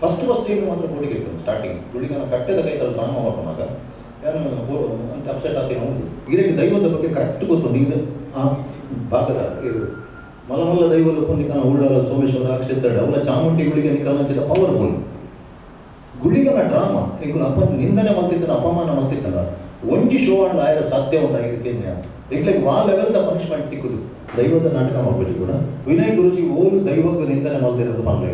First first ಏನು ಮಾತ್ರ ಪೋಡಿಗೆ ಇತ್ತು ಸ್ಟಾರ್ಟಿಂಗ್ ಗುಳಿಗನ ಕಟ್ಟೆದ ಕೈತಲ್ಲಿ ಡ್ರಾಮಾ ಮಾಡ್ಕೊಂಡಾಗ ನಾನು ಅಂತ ಅಪ್ಸೆಟ್ ಆಗ್ತೀನಿ ಉಂಟು. ಇರಕ್ಕೆ ದೈವದ ಬಗ್ಗೆ ಕರೆಕ್ಟ್ ಗೊತ್ತು. ಈಗ ಆ ಭಾಗದ ಇದು ಮಲಮಲ್ಲ ದೈವದ ಪುಣ್ಯಕಾನ ಉಳ್ಳಾಲ ಸೋಮೇಶ್ವರ ಅಕ್ಷತ್ರ ಅವಳ ಚಾಮುಂಡಿ ಗುಳಿಗೆ ನಿಕಾಲಂಚಿದ ಪವರ್ಫುಲ್ ಗುಳಿಗನ ಡ್ರಾಮಾ. ಈಗ ಅಪ್ಪ ನಿಂದನೆ ಮಾಡ್ತಿದ್ದಾನ, ಅಪಮಾನ ಮಾಡ್ತಿದ್ದಲ್ಲ, ಒಂಜಿ ಶೋ ಆಡಲು ಆಯ್ದ ಸಾಧ್ಯ ಉಂಟಾಗಿದ್ದಕ್ಕೆ ಇಟ್ಲಕ್ಕೆ ಆ ಲೆವೆಲ್ದ ಪನಿಷ್ಮೆಂಟ್ ತಿಕ್ಕುದು. ದೈವದ ನಾಟಕ ಮಾಡ್ಬೋದು ಕೂಡ. ವಿನಯ್ ಗುರುಜಿ ಓಲು ದೈವಕ್ಕೆ ನಿಂದನೆ ಮಾಡ್ತಿರೋದು ಪಂಡ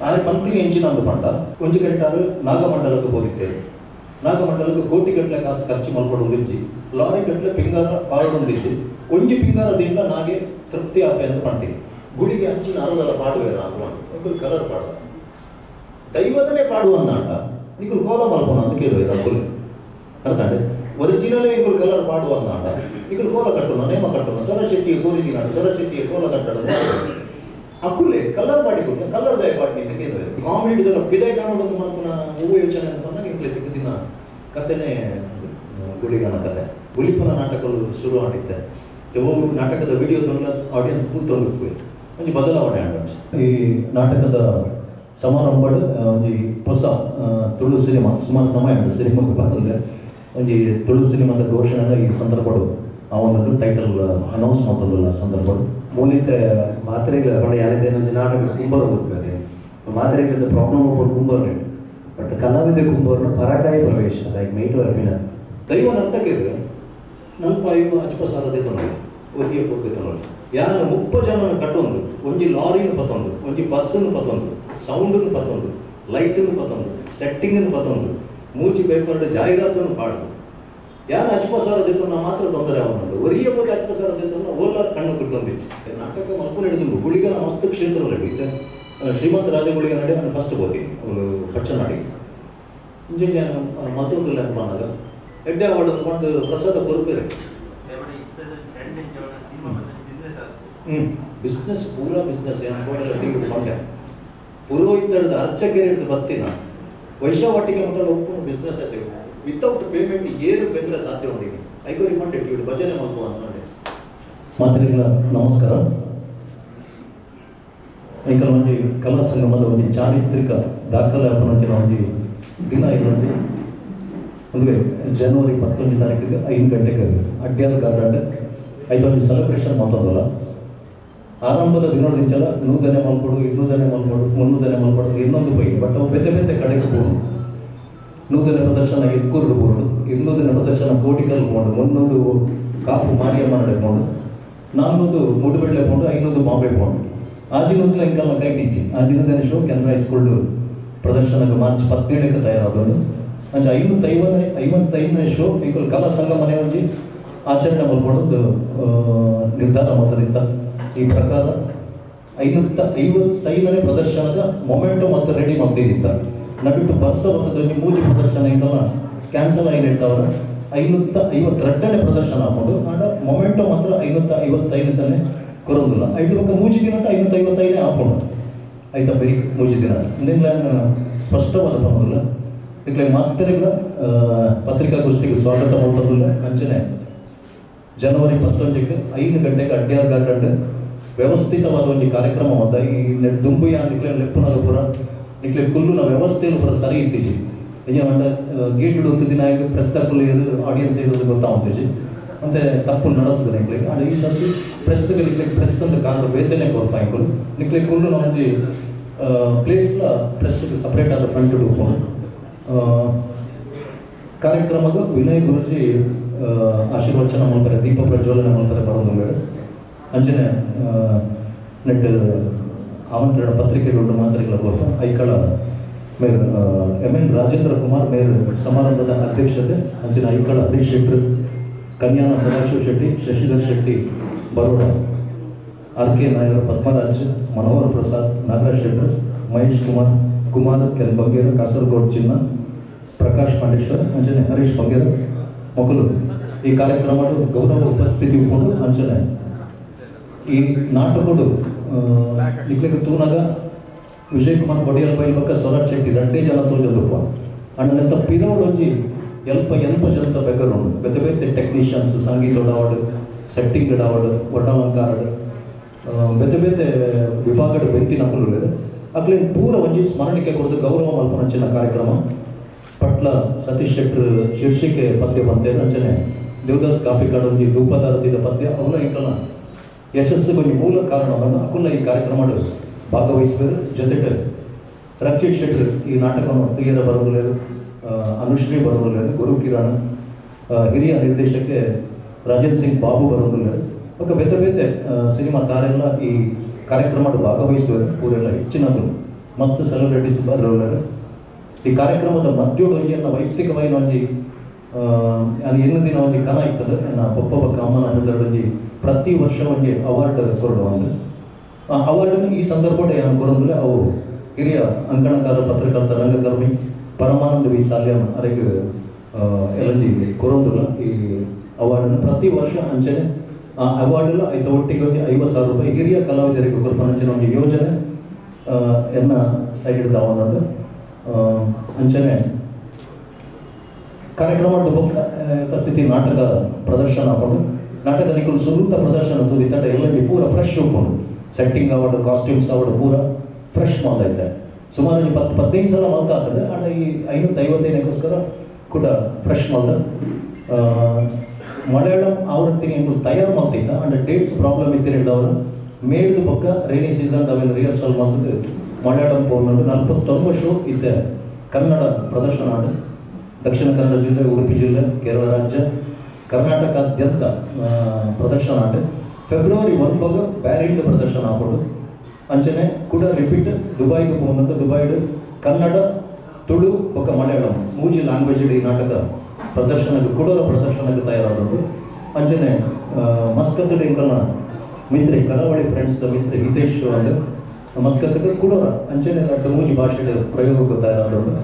ಆದರೆ ಪಂತಿನ ಎಂಚಿನ ಒಂದು ಪಂಡ ಒಂಜಿ ಗಂಟಾರು ನಾಗಮಂಡಲಕ್ಕೆ ಹೋಗಿದ್ದೇವೆ. ನಾಗಮಂಡಲಕ್ಕೆ ಕೋಟಿ ಗಟ್ಟಲೆ ಕಾಸು ಖರ್ಚು ಮಾಡ್ಕೊಂಡು ಲಾರಿ ಗಟ್ಟಲೆ ಪಿಂಗಾರ ಪಾಡೊಂದಿಜ್ಜಿ ಒಂಜಿ ಪಿಂಗಾರದಿಂದ ನಾಗೆ ತೃಪ್ತಿ ಆಪೆ ಅಂತ ಪಂತೀನಿ. ಗುಳಿಗೆ ಅಂಚಿನ ಅರದಲ್ಲ ಪಾಡುವೆ ನಾನು ಕಲರ್ ಪಾಡ ದೈವದನೇ ಪಾಡುವ ಅಂದಾಂಡ ನಿಕುಲ್ ಕೋಲ ಮಲ್ಪೋಣ ಅಂತ ಕೇಳುವೆ ಅಕುಲ್ ಅರ್ಥಾಂಡೆ. ಒರಿಜಿನಲೇ ಇಕುಲ್ ಕಲರ್ ಪಾಡುವ ಅಂದಾಂಡ ನಿಕುಲ್ ಕೋಲ ಕಟ್ಟೋಣ, ನೇಮ ಕಟ್ಟೋಣ, ಸರಶೆಟ್ಟಿಯ ಕೋರಿದಿನಾಡು ಸರಶೆಟ್ಟಿಯ ಕೋಲ ಕಟ್ಟಡ ಅಕುಲೆ ಕಲರ್ ಮಾಡಿ ಕೊಟ್ಟು ಕಲರ್ ದಯ ಪಾಡಿ ಅಂತ ಕೇಳುವೆ. ಕಾಮಿಡಿ ಪಿದೆ ಕಾಣೋದೊಂದು ಮಲ್ಪುನ ಹೂವು ಯೋಚನೆ ಅಂತ ನಿಂಕ್ಲೆ ದಿನ ಕತೆನೇ ಗುಳಿಗನ ಕತೆ. ಗುಲಿಪನ ನಾಟಕಗಳು ಶುರು ಆಗಿತ್ತೆ. ನಾಟಕದ ವಿಡಿಯೋ ತೊಂದರೆ ಆಡಿಯನ್ಸ್ ಕೂತೊಂದು ಒಂಜಿ ಬದಲಾವಣೆ ಆಂಡ್. ಈ ನಾಟಕದ ಸಮಾರಂಭ ಒಂಜಿ ಹೊಸ ತುಳು ಸಿನಿಮಾ ಸುಮಾರು ಸಮಯ ಉಂಟು ಸಿನಿಮಾಗೆ ಬಂದರೆ ಒಂಜಿ ತುಳು ಸಿನಿಮಾದ ಘೋಷಣೆ ಈ ಸಂದರ್ಭಡು ಆ ಒಂದು ಟೈಟಲ್ ಅನೌನ್ಸ್ ಮಾಡ್ತದಲ್ಲ ಸಂದರ್ಭಡು. ಮೂಲಿತ ಮಾತ್ರೆಗಳ ಪಂಡ ಯಾರಿದೆ ಒಂಜಿ ನಾಟಕ ಕುಂಬರು ಗೊತ್ತುತ್ತದೆ ಮಾತ್ರೆಗಳಿಂದ ಪ್ರಾಬ್ಲಮ್ ಒಬ್ಬರು ಕುಂಬರ್ ಬಟ್ ಕಲಾವಿದ ಕುಂಬರ್ನ ಪರಕಾಯ ಪ್ರವೇಶ ಲೈಕ್ ಮೈಟು ಅರ್ಪಿನ ದೈವ ನರ್ತಕಿದ್ರೆ ನಲ್ಪ ಐವ ಅಜ್ಪ ಸಾರದೆ ತೊಂದರೆ ಒರಿಯ ಪೊರ್ಗೆ ತೊಂದರೆ ಯಾರು 30 ಜನನ ಕಟ್ಟೊಂದು ಒಂಜಿ ಲಾರಿನ ಪತ್ತೊಂದು ಒಂಜಿ ಬಸ್ಸನ್ನು ಪತ್ತೊಂದು ಸೌಂಡನ್ನು ಪತ್ತೊಂದು ಲೈಟನ್ನು ಪತ್ತೊಂದು ಸೆಟ್ಟಿಂಗನ್ನು ಪತ್ತೊಂದು ಮೂಜಿ ಪೇಪರ್ಡ್ ಜಾಹೀರಾತನ್ನು ಪಾಡುದು. ಯಾರು ಅಜ್ಪ ಸಾರದೆ ತೊಂದ ಮಾತ್ರ ತೊಂದರೆ ಅವನದು ಒರಿಯ ಪೊರ್ಗೆ ಅಜ್ಪ ಸಾರದೆ ತೊಂದ ಓಲ ಕಣ್ಣು ಕುಟ್ಟೊಂದಿಚ್ಚು. ನಾಟಕ ಮಲ್ಪು ಹಿಡಿದು ಗುಳಿಗನ ಮಸ್ತ್ ಕ್ಷೇತ್ರದಲ್ಲಿ ಈಗ ಶ್ರೀಮಂತ ರಾಜಗುಳಿಗ ನಡೆ ನಾನು ಫಸ್ಟ್ ಹೋಗಿ ಅವಳು ಪಚ್ಚನಾಡಿ ಇಂಜಿನ್ ಮತ್ತೊಂದು ಅಂತ ಎಡ್ಡೆ ಅವಾರ್ಡ್ ಅಂದ್ಕೊಂಡು ಪ್ರಸಾದ ಕೊರ್ಪೇರೆ. ಬಿಸ್ನೆಸ್ ಪೂರಾ ಬಿಸ್ನೆಸ್ ಅನ್ಕೊಂಡೆಲ್ಲ ಟಿ ವಿ ಪಂಡೆ ಪುರೋಹಿತರದ ಅರ್ಚಕರು ಹಿಡಿದು ಬತ್ತಿನ ವೈಶಾವಾಟಿಗೆ ಮಟ್ಟದ ಒಪ್ಪು ಬಿಸ್ನೆಸ್ ಆಯ್ತು. ವಿತೌಟ್ ಪೇಮೆಂಟ್ ಏರು ಬೆಂದ್ರೆ ಸಾಧ್ಯ ಉಂಟು. ಐಗೋರಿ ಮಂಡೆ ಟಿ ಭಜನೆ ಮಲ್ಪು ಅಂದ್ಕೊಂಡೆ. ಮಾತ್ರೆಗಳ ನಮಸ್ಕಾರ. ಐಕಲ್ ಒಂಜಿ ಕಲಾ ಸಂಗಮದ ಒಂಜಿ ಚಾರಿತ್ರಿಕ ದಾಖಲೆ ಅಪನಂಚಿನ ಒಂಜಿ ದಿನ ಇರುವಂತೆ ಒಂದುವೆ ಜನವರಿ 11 ತಾರೀಕಿಗೆ 5 ಗಂಟೆಗೆ ಅಡ್ಯಾಲ್ ಗಾರ್ಡನ್ ಐತೊಂದು ಸೆಲೆಬ್ರೇಷನ್ ಮಾತಾಡೋಲ್ಲ. ಆರಂಭದ ದಿನೋದಿಂಚಲ 100 ಮಲ್ಪಡು 200 ಮಲ್ಪಡು 300 ಮಲ್ಪಡು ಇನ್ನೊಂದು ಬೈ ಬಟ್ ಅವು ಬೇತೆ ಬೇತೆ ಕಡೆಗೆ ಬೋಡು. 100 ಪ್ರದರ್ಶನ ಎಕ್ಕೂರು ಬೋರ್ಡು, 200 ಪ್ರದರ್ಶನ ಕೋಟಿಕಲ್ ಬೋರ್ಡು, 300 ಕಾಪು ಮಾರಿಯಮ್ಮ ನಡೆ board, 400 Moodubelle board, 500 Bombay board. ಆಜಿನೂತ್ಲ ಇಂಕಲ್ನ ಕೈಟಿಚ್ಚಿ ಆಜಿನೂದನೇ ಶೋ ಕೆನರಾ ಹೈಸ್ಕೂಲ್ ಪ್ರದರ್ಶನಕ್ಕೆ ಮಾರ್ಚ್ 17ಕ್ಕೆ ತಯಾರಾದೊಂದು ಅಂಚ 555ನೇ ಶೋ ಈಗಲ್ ಕಲಾ ಸಂಗಮನೆ ಒಂಜಿ ಆಚರಣೆ ಮಲ್ಪಡೊಂದು ನಿರ್ಧಾರ ಮಾಡ್ತದಿತ್ತ. ಈ ಪ್ರಕಾರ 555ನೇ ಪ್ರದರ್ಶನದ ಮೊಮೆಂಟೋ ಮತ್ತು ರೆಡಿ ಮಾಡ್ತಿದ್ದಿತ್ತ. ನಡುಟ್ಟು ಬರ್ಸ ಬರ್ತದಲ್ಲಿ ಮೂಜಿ ಪ್ರದರ್ಶನ ಇಂಕಲ್ಲ ಕ್ಯಾನ್ಸಲ್ ಆಗಿರ್ತಾವ್ರ 552ನೇ ಪ್ರದರ್ಶನ ಹಾಕೊಂಡು ಆಂಡ ಮೊಮೆಂಟೋ ಮಾತ್ರ 555ನೇ ಕೊರೊಂದಿಲ್ಲ. ಐದು ಪಕ್ಕ ಮೂಜಿ ದಿನ 555ನೇ ಹಾಕೊಂಡು ಆಯ್ತಾ ಬರೀ ಮೂಜಿ ದಿನ ನಿನ್ನ ಸ್ಪಷ್ಟವಾದ ಪನ್ನೊಂದಿಲ್ಲ. ಇಟ್ಲೆ ಮಾತ್ರೆಗಳ ಪತ್ರಿಕಾಗೋಷ್ಠಿಗೆ ಸ್ವಾಗತ ಮಾಡ್ತದಿಲ್ಲ. ಅಂಚನೆ ಜನವರಿ 11ಕ್ಕೆ 5 ಗಂಟೆಗೆ ಅಡ್ಯಾರ್ ಗಾರ್ಡನ್ ವ್ಯವಸ್ಥಿತವಾದ ಒಂದು ಕಾರ್ಯಕ್ರಮ ಮಾತ ಈ ದುಂಬುಯ ನಿಕ್ಲೆ ಲೆಪ್ಪುನಾಗ ಪೂರ ನಿಕ್ಲೆ ಕುಲ್ಲುನ ವ್ಯವಸ್ಥೆಯಲ್ಲಿ ಪೂರ ಸರಿ ಇತ್ತೀಚೆ ಅಂಡ ಗೇಟ್ ಇಡುವಂಥ ದಿನ ಈಗ ಪ್ರೆಸ್ ತಪ್ಪು ಆಡಿಯನ್ಸ್ ಇರೋದು ಗೊತ್ತಾಗ್ತೀಜಿ ಮತ್ತೆ ತಪ್ಪು ನಡತದೆ ನಿಕ್ಲೆ. ಅಂಡ್ ಈ ಸರ್ತಿ ಪ್ರೆಸ್ ನಿಕ್ಲೆ ಪ್ರೆಸ್ ಅಂತ ಕಾರಣ ವೇತನೆ ಕೊರ್ಪ ಇಂಕುಲು ನಿಕ್ಲೆ ಕುಲ್ಲುನ ಒಂಜಿ ಪ್ಲೇಸ್ಲ ಪ್ರೆಸ್ ಸಪ್ರೇಟ್ ಆದ ಫ್ರಂಟ್ ಇಡುಕೊಂಡು ಕಾರ್ಯಕ್ರಮದ ವಿನಯ್ ಗುರುಜಿ ಆಶೀರ್ವಚನ ಮಲ್ಪರೆ ದೀಪ ಪ್ರಜ್ವಲನೆ ಮಲ್ಪರೆ ಬರೋದು ಅಂಚನೆ ನೆಟ್ ಆಮಂತ್ರಣ ಪತ್ರಿಕೆಗಳು ಮಾತ್ರೆಗಳ ಕೊರ್ಪ ಐಕಳ ಮೇರ್ ಎಂ ಎನ್ ರಾಜೇಂದ್ರ ಕುಮಾರ್ ಮೇರ್ ಸಮಾರಂಭದ ಅಧ್ಯಕ್ಷತೆ ಅಂಚಿನ Aikala Harish Shettar, Kanyana Sadashiva Shetty, Shashidhar Shetty Baroda, R K Nair, Padmaraj, Manohar Prasad, Nagaraj Shettar, Mahesh Kumar, Kumar L Bangera, Kasaragod Chinna, Prakash Pandeshwar, ಅಂಚನೆ ಹರೀಶ್ ಬಂಗೇರ ಮೊಕಲು ಈ ಕಾರ್ಯಕ್ರಮ ಗೌರವ ಉಪಸ್ಥಿತಿ ಉಂಟು. ಅಂಚನೆ ಈ ನಾಟಕಡು ನಿಕ್ಲೆಗ್ ತೂನಗ ವಿಜಯ್ ಕುಮಾರ್ ಕೊಡಿಯಲ್ ಬೈಲ್ ಬೊಕ್ಕ ಸ್ವರಾಜ್ ಶೆಟ್ಟಿ ರಡ್ಡೇ ಜನ ತೋಜೊಂದುಪ್ಪ ಅಂಡ ಪಿರೋಡ್ ಒಂಜಿ ಎಲ್ಪ ಎಲ್ಪ ಜನತ ಬೆಗರು ಬೇತೆ ಬೇತೆ ಟೆಕ್ನಿಷಿಯನ್ಸ್ ಸಂಗೀತದ ಅವಾರ್ಡ್, ಸೆಟ್ಟಿಂಗ್ ಅವಾರ್ಡ್, ವರ್ಣಾಲಂಕಾರಡ್ ಬೇತೆ ಬೇತೆ ವಿಭಾಗಡ್ ಬೆಂತಿನಕುಲು. ಅಕ್ಲೇನ್ ಪೂರ ಒಂಜಿ ಸ್ಮರಣಿಕೆ ಕೊರದು ಗೌರವ ಮಲ್ಪನಂಚಿನ ಕಾರ್ಯಕ್ರಮ ಪಟ್ಲ ಸತೀಶ್ ಶೆಟ್ಟರ್ ಶೀರ್ಷಿಕೆ ಪದ್ಯ ಪಂತೆ ಅಂಚನೆ ದೇವದಾಸ್ ಕಾಪಿಕಾಡ್ ಒಂಜಿ ಧೂಪದಾರತಿದ ಪದ್ಯ ಅವಲ ಇಂಕಲ್ನ ಯಶಸ್ಸಿಗೆ ಒಂಜಿ ಮೂಲ ಕಾರಣವನ್ನು ಅಕುಲ ಈ ಕಾರ್ಯಕ್ರಮ ಭಾಗವಹಿಸಿದರು. ಜೊತೆಗೆ ರಕ್ಷಿತ್ ಶೆಟ್ಟರ್ ಈ ನಾಟಕವನ್ನು ತುಯ್ಯರ ಬರೋದಿಲ್ಲ, ಅನುಶ್ರೀ ಬರೋದಿಲ್ಲ, ಗುರು ಕಿರಣ್ ಹಿರಿಯ ನಿರ್ದೇಶಕ್ಕೆ ರಾಜೇಂದ್ರ ಸಿಂಗ್ ಬಾಬು ಬರೋದಿಲ್ಲ, ఒక ಬೇತೆ ಬೇತೆ ಸಿನಿಮಾ ತಾರೆಲ್ಲ ಈ ಕಾರ್ಯಕ್ರಮ ಭಾಗವಹಿಸುವರು. ಪೂರೆಲ್ಲ ಹೆಚ್ಚಿನದು ಮಸ್ತ್ ಸೆಲೆಬ್ರಿಟೀಸ್ ಬರೋರು. ಈ ಕಾರ್ಯಕ್ರಮದ ಮಧ್ಯೋಡು ಒಂಜಿ ಎನ್ನ ವೈಯಕ್ತಿಕವಾಗಿ ಒಂಜಿ ಎನ್ನ ದಿನ ಒಂಜಿ ಕನ ಇರ್ತದೆ ಎನ್ನ ಪೊಪ್ಪ ಬೊಕ್ಕ ಅಮ್ಮನ ಒಂಜಿ ಪ್ರತಿ ವರ್ಷ ಒಂಜಿ ಅವಾರ್ಡ್ ಕೊರಡು ಅಂದ್ರೆ ಆ ಅವಾರ್ಡನ್ನು ಈ ಸಂದರ್ಭ ಏನು ಕೊರೊಂದಿಲ್ಲ. ಅವು ಹಿರಿಯ ಅಂಕಣಕಾರ ಪತ್ರಕರ್ತ ರಂಗಕರ್ಮಿ ಪರಮಾನಂದ ವಿ ಸಾಲ್ಯಾನ್ ಅರೆಗೆ ಎಲಂಜಿ ಕೊರೊಂದಿಲ್ಲ ಈ ಅವಾರ್ಡನ್ನು ಪ್ರತಿ ವರ್ಷ ಅಂಚನೆ ಆ ಅವಾರ್ಡ್ ಐತ ಒಟ್ಟಿಗೆ ಒಂಜಿ 50,000 ರೂಪಾಯಿ ಹಿರಿಯ ಕಲಾವಿದರಿಗೆ ಕೊರ್ಪನಂಚಿನ ಒಂದು ಯೋಜನೆ ಎನ್ನ ಸೈಡ್ ದಾವೊಂದು ಅಂಚನೆ ಕಾರ್ಯಕ್ರಮ ಬೊಕ್ಕ ಸ್ಥಿತಿ ನಾಟಕ ಪ್ರದರ್ಶನ ಹಾಕೊಂಡು ನಾಟಕ ನಿಕುಲು ಸುರುತ ಪ್ರದರ್ಶನ ತೂದಿತ್ತಂಡ ಎಲ್ಲ ಪೂರ ಫ್ರೆಶ್ ಉಪ್ಪುಂಡು. ಸೆಟ್ಟಿಂಗ್ ಆವಡ್ ಕಾಸ್ಟ್ಯೂಮ್ಸ್ ಆವಡ್ ಪೂರ ಫ್ರೆಶ್ ಮಲ್ದೈತೆ. ಸುಮಾರು 10-15 ಸಲ ಮಲ್ತ ಆಗ್ತದೆ. ಆಂಡ ಈ 555ಕ್ಕೋಸ್ಕರ ಕೂಡ ಫ್ರೆಶ್ ಮಲ್ದ ಮಲಯಾಳಂ ಆವೃತ್ತಿಗೆ ಎಂಕುಲು ತಯಾರು ಮಲ್ತಿದ್ದ. ಅಂಡ್ ಡೇಟ್ಸ್ ಪ್ರಾಬ್ಲಮ್ ಇತ್ತಿನ ಮೇಲ್ದು ಪಕ್ಕ ರೈನಿ ಸೀಸನ್ ಅವೆಲ್ಲ ರಿಹರ್ಸಲ್ ಮಲ್ತದ್ದು ಮಲಯಾಳಂ ಪೋನುಂಡು. 49 ಶೋ ಇತ್ತೆ ಕನ್ನಡ ಪ್ರದರ್ಶನ ಆಂಡ್. ದಕ್ಷಿಣ ಕನ್ನಡ ಜಿಲ್ಲೆ, ಉಡುಪಿ ಜಿಲ್ಲೆ, ಕೇರಳ ರಾಜ್ಯ, ಕರ್ನಾಟಕಾದ್ಯಂತ ಪ್ರದರ್ಶನ ಆಂಡ್. ಫೆಬ್ರವರಿ 9 ಬ್ಯಾರಿಂಡ್ ಪ್ರದರ್ಶನ ಆಪುಂಡು. ಅಂಚನೆ ಕೂಡ ರಿಪೀಟ್ ದುಬೈಗೆ ಪೋನುಂಡು. ದುಬೈಡ್ ಕನ್ನಡ, ತುಳು ಬೊಕ್ಕ ಮಲಯಾಳಂ ಮೂಜಿ ಲ್ಯಾಂಗ್ವೇಜ್ ಈ ನಾಟಕ ಪ್ರದರ್ಶನಕ್ಕೆ ಕುಡೋರ ಪ್ರದರ್ಶನಕ್ಕೆ ತಯಾರಾದದ್ದು. ಅಂಚನೆ ಮಸ್ಕತ್ ಎಂಕಲ್ನ ಮಿತ್ರೆ ಕರಾವಳಿ ಫ್ರೆಂಡ್ಸ್ ಮಿತ್ರೆ ಹಿತೇಶ್ ಅಂದ್ ಮಸ್ಕತ್ಗೆ ಕುಡೋರ ಅಂಚನೆ ರಡ್ಡ್ ಮೂಜಿ ಭಾಷೆ ಪ್ರಯೋಗಕ್ಕೆ ತಯಾರಾದದ್ದು.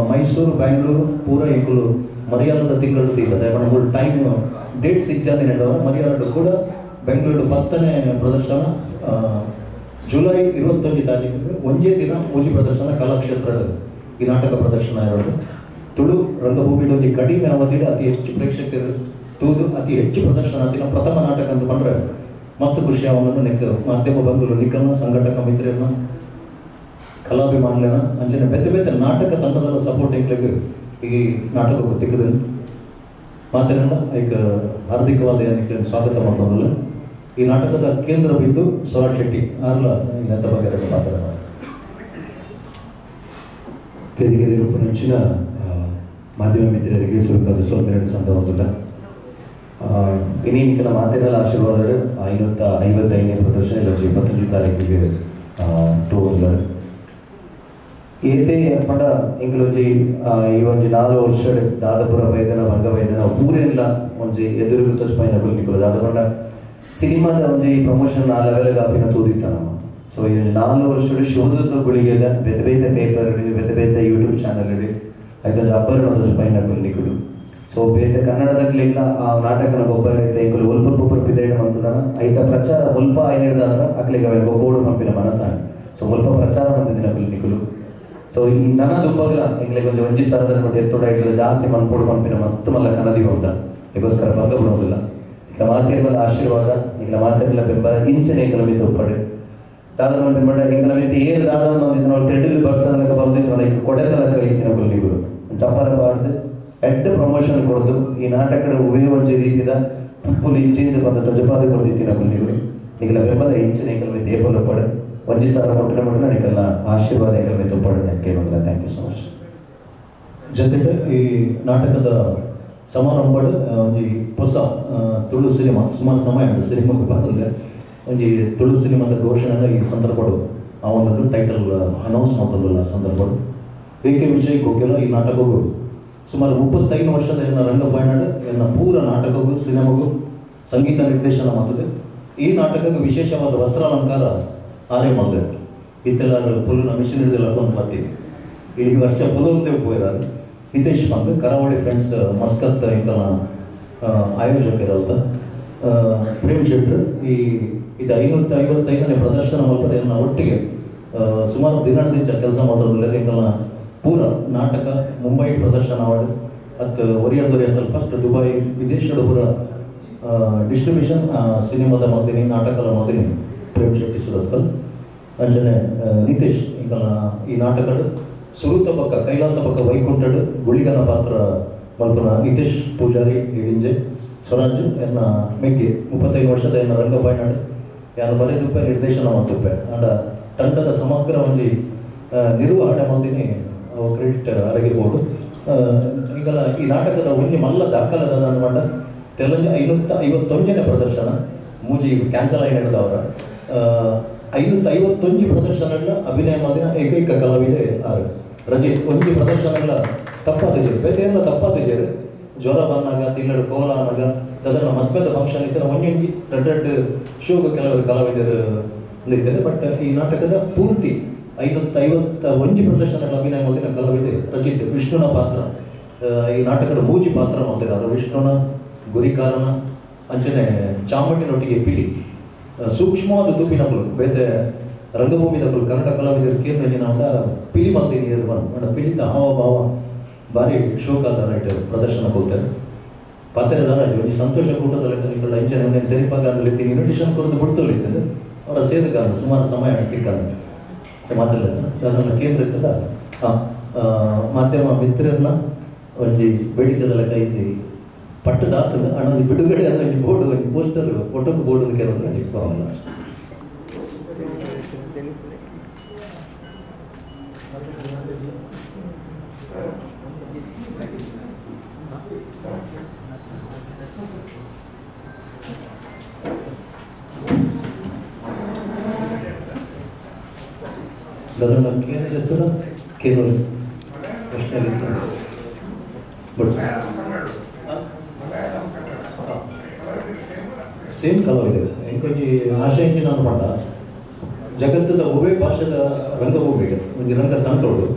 ಮೈಸೂರು, ಬ್ಯಾಂಗ್ಳೂರು ಪೂರ ಎಂಕುಲು ಮರ್ಯಾದದ ತಿಂಗಳು ತೀರ್ತದೆ. ಮೂರು ಟೈಮ್ ಡೇಟ್ಸ್ ಇಜ್ಜಾಂದಿನ ಹೇಳಿದವರು ಮರ್ಯಾದ ಕೂಡ ಬೆಂಗಳೂರು 10ನೇ ಪ್ರದರ್ಶನ ಜುಲೈ 21 ತಾರೀಕಿಗೆ ಒಂದೇ ದಿನ ಮೂಜಿ ಪ್ರದರ್ಶನ ಕಲಾಕ್ಷೇತ್ರದ ಈ ನಾಟಕ ಪ್ರದರ್ಶನ ಇರೋದು. ತುಳು ರಂಗಭೂಮಿಯಲ್ಲಿ ಒಂದು ಕಡಿಮೆ ಅವಧಿಯಲ್ಲಿ ಅತಿ ಹೆಚ್ಚು ಪ್ರೇಕ್ಷಕರು ತೂದು ಅತಿ ಹೆಚ್ಚು ಪ್ರದರ್ಶನ ದಿನ ಪ್ರಥಮ ನಾಟಕ ಅಂತ ಬಂದರೆ ಮಸ್ತ್ ಖುಷಿ ಆವೊಂದು. ನೆಕ್ ಮಾಧ್ಯಮ ಬಂಧುಗಳು ನಿಕ್ಕನ್ನ ಸಂಘಟಕ ಮಿತ್ರರನ್ನ ಕಲಾಭಿಮಾನಿಗಳನ್ನ ಅಂಚನೆ ಬೇತೆ ಬೇತೆ ನಾಟಕ ತಂಡದ ಸಪೋರ್ಟ್ ಎಂಕ್ಲೆಗ್ ಈ ನಾಟಕ ತಿಕ್ಕದು ಮಾತಿನ ಈಗ ಹಾರ್ದಿಕವಾದ ಸ್ವಾಗತ ಮಾಡ್ತದಲ್ಲ. ಈ ನಾಟಕದ ಕೇಂದ್ರ ಬಿಂದು ಸ್ವರಾಜ್ ಶೆಟ್ಟಿ ಆರ್ಲ ನೆತ್ತ ಬಗ್ಗೆ ಎರಡು ಪಾತ್ರ ವೇದಿಕೆಯಲ್ಲಿರುವ ಮಾಧ್ಯಮ ಮಿತ್ರರಿಗೆ ಸ್ವಲ್ಪ ಸ್ವಲ್ಪ ಎರಡು ಸಂದರ್ಭವಿಲ್ಲ. ಇನ್ನೇನು ಕೆಲ ಮಾತಿರಲ್ಲ ಆಶೀರ್ವಾದ 555ನೇ ಪ್ರದರ್ಶನ ಇಲ್ಲ 25 ತಾರೀಕಿಗೆ ತೋಂದರು. ಏತೇ ಪಂಡ ಎಂಕುಲೊಂಜಿ ಈ ಒಂಜಿ 4 ವರ್ಷ ದಾದಪುರ ವೈದ್ಯನ ರಂಗವೈದ್ಯನ ಊರೆಲ್ಲ ಒಂಜಿ ಎದುರು ತೋಚ್ಪೈನ ನಿಕುಲು ದಾದ ಪಂಡ ಸಿನಿಮಾದ ಒಂಜಿ ಪ್ರಮೋಷನ್ ಆ ಲೆವೆಲ್ಗೆ ಆಪಿನ ತೂದಿತ್ತ ನಮ್ಮ. ಸೊ ಈ ಒಂಜಿ 4 ವರ್ಷ ಶಿವದತ್ತ ಗುಳಿಗೆದ ಬೇತೆ ಬೇತೆ ಪೇಪರ್ ಬೇತೆ ಬೇತೆ ಯೂಟ್ಯೂಬ್ ಚಾನಲ್ ಐತೊಂಜಿ ಅಬ್ಬರನ ತೋಚ್ಪೈನ ನಿಕುಲು. ಸೊ ಬೇತೆ ಕನ್ನಡದಕ್ಲೆಗ್ಲ ಆ ನಾಟಕನ ಗೊಬ್ಬರ ಐತೆ ಎಂಕುಲು ಒಲ್ಪ ಒಬ್ಬರು ಪಿದೇಡು ಮಂತದನ ಐತ ಪ್ರಚಾರ ಒಲ್ಪ ಐನೇಡ್ದಾದ್ರ ಅಕ್ಲೆಗ್ ಅವೆ ಗೊಬ್ಬೋಡು ಪನ್ಪಿನ ಮನಸ್ಸಾಂಡ್. ಸೊ ಒಲ್ಪ ಪ್ರಚಾರ ಮಂತಿದಿನ ಅಕುಲು ನಿಕುಲು. ಸೊ ಈ ನನ್ನ ದುಬ್ಬಗ್ಲ ಎಂಕ್ಲೆಗ್ ಒಂಜಿ ಒಂಜಿ ಸರದನ ಕೊಟ್ಟು ಎತ್ತೋಡ ಇಟ್ಲ ಜಾಸ್ತಿ ಮನ್ಪೋಡು ಪನ್ಪಿನ ಮಸ್ತ್ ಮಲ್ಲ ಕನದಿ ಉಂಟ ಎಗೋಸ್ಕರ ಭಂಗ ಬಿಡೋದಿಲ್ಲ. ಈಗ ಮಾತಿರ್ಲ ಆಶೀರ್ವಾದ ನಿಗಳ ಮಾತಿರ್ಲ ಬೆಂಬಲ ಇಂಚನೆ ಎಂಕಲ ಮಿತ್ತ ಉಪ್ಪಡು ದಾದ ಮಂಡ ಎಂಕಲ ಮಿತ್ತ ಏರು ದಾದ ತೆಡ್ಲು ಬರ್ಸದನಕ ಬರೋದಿತ್ತು ಈಗ ಕೊಡೆತನಕ ಇತ್ತಿನ ಕೊಲ್ಲಿಗುರು ಚಪ್ಪರ ಬಾರ್ದು ಎಡ್ಡು ಪ್ರಮೋಷನ್ ಕೊಡ್ದು ಈ ನಾಟಕದ ಉಭಯ ಒಂಜಿ ರೀತಿದ ತಪ್ಪುಲು ಇಂಚಿಂದು ಬಂದ ತೊಜಪಾದಿ ಕೊಡ್ದಿತ್ತಿನ ಕೊಲ್ಲಿಗುರು ನಿಗಳ ಬೆಂಬಲ ಇಂಚನೆ ಎಂಕಲ ಮಿತ್ತ ಏಪಲ್ ಉಪ್ಪಡು ಒಂಜಿ ಸಾರ ಮುಟ್ಟಿನ ಮುಟ್ಟಿನ ನಿಕಲ್ನ ಆಶೀರ್ವಾದ ಎಂಕಲ ಮಿತ್ತ ಉಪ್ಪಡು ಕೇಳೋದಿಲ್ಲ. Thank you so much. ಜೊತೆಗೆ ಈ ನಾಟಕದ ಸಮಾರಂಭಡ್ ಒಂಜಿ ಹೊಸ ತುಳು ಸಿನಿಮಾ ಸುಮಾರು ಸಮಯ ಉಂಟು ಸಿನಿಮಾಗೆ ಬಂದರೆ ಒಂಜಿ ತುಳು ಸಿನಿಮಾದ ಘೋಷಣೆ ಈ ಸಂದರ್ಭಡು ಆ ಒಂದು ಟೈಟಲ್ ಅನೌನ್ಸ್ ಮಾಡ್ತದಲ್ಲ ಆ ಸಂದರ್ಭಡು ಎ ಕೆ ವಿಜಯ್ ಕೋಕಿಲ ಈ ನಾಟಕಗೂ ಸುಮಾರು 35 ವರ್ಷದ ಎನ್ನ ರಂಗಪಯಣ ಎನ್ನ ಪೂರ ನಾಟಕಗೂ ಸಿನಿಮಾಗೂ ಸಂಗೀತ ನಿರ್ದೇಶನ ಮಾಡ್ತದೆ. ಈ ನಾಟಕಕ್ಕೆ ವಿಶೇಷವಾದ ವಸ್ತ್ರಾಲಂಕಾರ ಆರೇ ಮಾಡಿದೆ. ಇತ್ತೆಲ್ಲ ಪುಲ್ಲಿನ ಮಿಷಿನ್ ಹಿಡಿದೆಲ್ಲ ಒಂದು ಬರ್ತೀವಿ ಈ ವರ್ಷ ಪುಲೊಂದೇ ಪೋಯಿರಾರು ಹಿತೇಶ್ ಬಂದು ಕರಾವಳಿ ಫ್ರೆಂಡ್ಸ್ ಮಸ್ಕತ್ ಇಂಕಲ್ನ ಆಯೋಜಕರಲ್ತ ಪ್ರೇಮ್ ಶೆಟ್ಟರ್ ಈ ಇದು 555ನೇ ಪ್ರದರ್ಶನ ಮಲ್ಪರೆ ಎನ್ನ ಒಟ್ಟಿಗೆ ಸುಮಾರು ದಿನದಿಂದ ಕೆಲಸ ಮಾಡ್ತಾರೆ. ಎಂಕಲ್ನ ಪೂರ ನಾಟಕ ಮುಂಬೈ ಪ್ರದರ್ಶನ ಮಾಡಿ ಅತ್ ಒರಿಯಲ್ ದೊರೆಯಸಲ್ ಫಸ್ಟ್ ದುಬೈ ವಿದೇಶದ ಪೂರ ಡಿಸ್ಟ್ರಿಬ್ಯೂಷನ್ ಸಿನಿಮಾದ ಮಲ್ದಿನಿ ನಾಟಕದ ಮಲ್ದಿನಿ ಪ್ರೇಮ್ ಶೆಟ್ಟಿ ಸುರತ್ಕಲ್. ಅಂಚನೆ ನಿತೇಶ್ ಇಂಕಲ್ನ ಈ ನಾಟಕಡು ಸುರುತ ಬೊಕ್ಕ ಕೈಲಾಸ ಬೊಕ್ಕ ವೈಕುಂಠಡು ಗುಳಿಗನ ಪಾತ್ರ ಮಲ್ಪುನ ನಿತೇಶ್ ಪೂಜಾರಿ ಇಂಜೆ ಸ್ವರಾಜ್ ಎನ್ನ ಮೆಗ್ಗೆ 35 ವರ್ಷದ ಎನ್ನ ರಂಗಪಯಣಡು ಯಾನು ಬರೆದುಪ್ಪೆ ನಿರ್ದೇಶನ ಮಲ್ತುಪ್ಪೆ ಅಂಡ ತಂಡದ ಸಮಗ್ರ ಒಂಜಿ ನಿರ್ವಹಣೆ ಮಲ್ದಿನಿ ಅವು ಕ್ರೆಡಿಟ್ ಅರಗೆ ಬೋಡು. ಈಗಲ ಈ ನಾಟಕದ ಒಂಜಿ ಮಲ್ಲ ದಾಖಲದ ಮಂಡ ತೆಲಂಜಿ 551ನೇ ಪ್ರದರ್ಶನ ಮೂಜಿ ಕ್ಯಾನ್ಸಲ್ ಆಗಿ ನಡೆದವರ 551 ಪ್ರದರ್ಶನಗಳ ಅಭಿನಯ ಮಾಡಿದ ಏಕೈಕ ಕಲಾವಿದೆ ಆರು ರಜೆ ಒಂಜಿ ಪ್ರದರ್ಶನಗಳ ತಪ್ಪಾದಿಜರು ಬೇತೆ ತಪ್ಪಾದಿಜರು ಜ್ವರ ಬಂದಾಗ ತಿನ್ನಡು ಕೋಲ ಆನಾಗ ಅದನ್ನು ಮದ್ಮೆದ ಫಂಕ್ಷನ್ ಇದ್ದರೆ ಒಂಜೊಂಜಿ ರಡ್ಡ್ ರಡ್ಡ್ ಶೋಗ ಕೆಲವರು ಕಲಾವಿದರು ಇದ್ದಾರೆ. ಬಟ್ ಈ ನಾಟಕದ ಪೂರ್ತಿ 551 ಪ್ರದರ್ಶನಗಳ ಅಭಿನಯ ಮಾಡಿದ ಕಲಾವಿದೆ ರಜಿತ್ ವಿಷ್ಣುನ ಪಾತ್ರ ಈ ನಾಟಕದ ಮೂಜಿ ಪಾತ್ರ ಮಾಡ್ತಿದ್ದಾರೆ ವಿಷ್ಣುನ ಗುರಿಕಾರನ ಅಂಚನೆ ಚಾಮುಂಡಿನೊಟ್ಟಿಗೆ ಪಿಲಿ ಸೂಕ್ಷ್ಮವಾದ ತೂಪಿನಗಳು ಬೇತೆ ರಂಗಭೂಮಿದಗಳು ಕನ್ನಡ ಕಲಾವಿದರು ಕೇಂದ್ರ ನಾವು ಪಿಲಿ ಮಂದಿ ನೀರು ಬಂದು ಪಿಲಿತ ಹಾವಭಾವ ಭಾರಿ ಶೋಕಾದ ರೈಟ್ ಪ್ರದರ್ಶನ ಕೊಡ್ತಾರೆ ಪಾತ್ರೆದಾರ ಒಂಜಿ ಸಂತೋಷ ಕೂಟದಲ್ಲಿ ನಿಕಲ್ನ ಇಂಚನೆ ತೆರಿಪಾಗ ಇನ್ವಿಟೇಷನ್ ಕೊರದು ಬಿಡ್ತಲ್ಲ ಇರ್ತದೆ ಅವರ ಸೇದಗಾರ ಸುಮಾರು ಸಮಯ ಟಿಕ್ಕಲ್ಲ ಮಾತಾಡಲ್ಲ ಅದನ್ನು ಕೇಂದ್ರ ಇರ್ತದ ಮಾಧ್ಯಮ ಮಿತ್ರರನ್ನ ಒಂಜಿ ಬೇಡಿಕೆದಲ್ಲ ಕೈತಿ ಪಟ್ಟದಾತದ ಅಣ್ಣ ಒಂಜಿ ಬಿಡುಗಡೆ ಅಂದ್ರೆ ಒಂಜಿ ಬೋರ್ಡ್ ಒಂಜಿ ಪೋಸ್ಟರ್ ಫೋಟೋಕ್ಕೆ ಬೋರ್ಡ್ ಅಂತ ಕೇಳಿದ್ರೆ ಒಂಜಿ ಫಾರ್ಮ್ ಅದನ್ನು ಕೇಳಿರ್ತದ ಕೇಳೋದು ಪ್ರಶ್ನೆ ಸೇಮ್ ಕಲಾವಿದೆ ಎಂಕೊಂಜಿ ಆಶೆ ಇಂಚಿನ ಪಂಡ ಜಗತ್ತದ ಒವೇ ಭಾಷೆದ ರಂಗಭೂಮಿಗೆ ಒಂಜಿ ರಂಗ ತಂಡೋಡು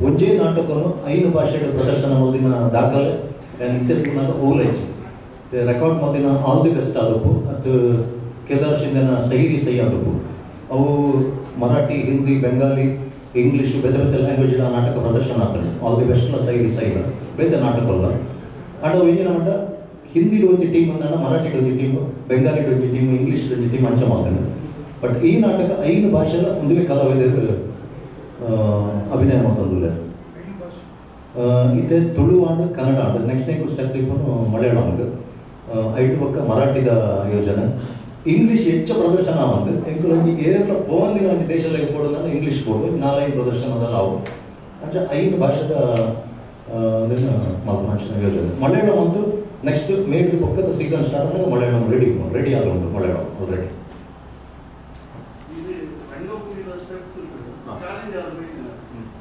ಒಂಜೇ ನಾಟಕವನ್ನು 5 ಭಾಷೆಗಳ ಪ್ರದರ್ಶನ ಮಲ್ದಿನ ದಾಖಲೆ ಇತ್ತೆದ ಓಲೈಚ್ ರೆಕಾರ್ಡ್ ಮಲ್ದಿನ ಆಲ್ the best ಆದಪ್ಪು ಅದು ಕೇದಾರ್ ಶಿಂದೆನ ಸೈರಿ ಸೈ ಆದಪ್ಪು ಅವು ಮರಾಠಿ ಹಿಂದಿ ಬೆಂಗಾಲಿ ಇಂಗ್ಲೀಷ್ ಬೇತೆ ಬೇತೆ ಲ್ಯಾಂಗ್ವೇಜ್ ನಾಟಕ ಪ್ರದರ್ಶನ ಆಗ್ತದೆ ಆಲ್ the ಬೆಸ್ಟ್ಲ ಸೈರಿ ಸೈಲ ಬೇತೆ ನಾಟಕ ಅಲ್ಲ ಅಂಡ್ ಅವು ಏನಿನ ಮಂಡ ಹಿಂದಿಡ್ ಒಂಜಿ ಟೀಮ್ ಅಂದ ಮರಾಠಿ ಒಂಜಿ ಟೀಮ್ ಬೆಂಗಾಲಿ ಒಂಜಿ ಟೀಮ್ ಇಂಗ್ಲೀಷ್ ಒಂಜಿ ಟೀಮ್ ಅಂಚ ಮಾಡ್ತಾರೆ. ಬಟ್ ಈ ನಾಟಕ 5 ಭಾಷೆಲ ಒಂದುವೇ ಕಲಾವಿದರು ಅಭಿನಯ ಮಾಡ್ತಂದುಲ್ಲ ಇತ್ತೆ Tulu and Kannada and next time step ಇಪ್ಪನು Malayalam ಐಟು ಪಕ್ಕ ಮರಾಠಿದ ಯೋಜನೆ ಇಂಗ್ಲೀಷ್ ಹೆಚ್ಚು ಪ್ರದರ್ಶನ ಆವಂದು ಎಂಕುಲೊಂಜಿ ಏರ್ಲ ಪೋವಂದಿನ ಒಂಜಿ ದೇಶದ ಬೋರ್ಡ್ ಇಂಗ್ಲೀಷ್ ಬೋರ್ಡ್ 4-5 ಪ್ರದರ್ಶನದಲ್ಲಿ ಆವು ಅಂಚ 5 ಭಾಷೆದ ಮಲ್ಪುನ ಯೋಜನೆ ಮಲಯಾಳಂ ಒಂದು ನೆಕ್ಸ್ಟ್ ಮೇಡ್ ಪಕ್ಕದ ಸೀಸನ್ ಸ್ಟಾರ್ಟ್ ಆದಾಗ ಮಲಯಾಳಂ ರೆಡಿ ರೆಡಿ ಆಗುಂಟು ಮಲಯಾಳಂ ಆಲ್ರೆಡಿ.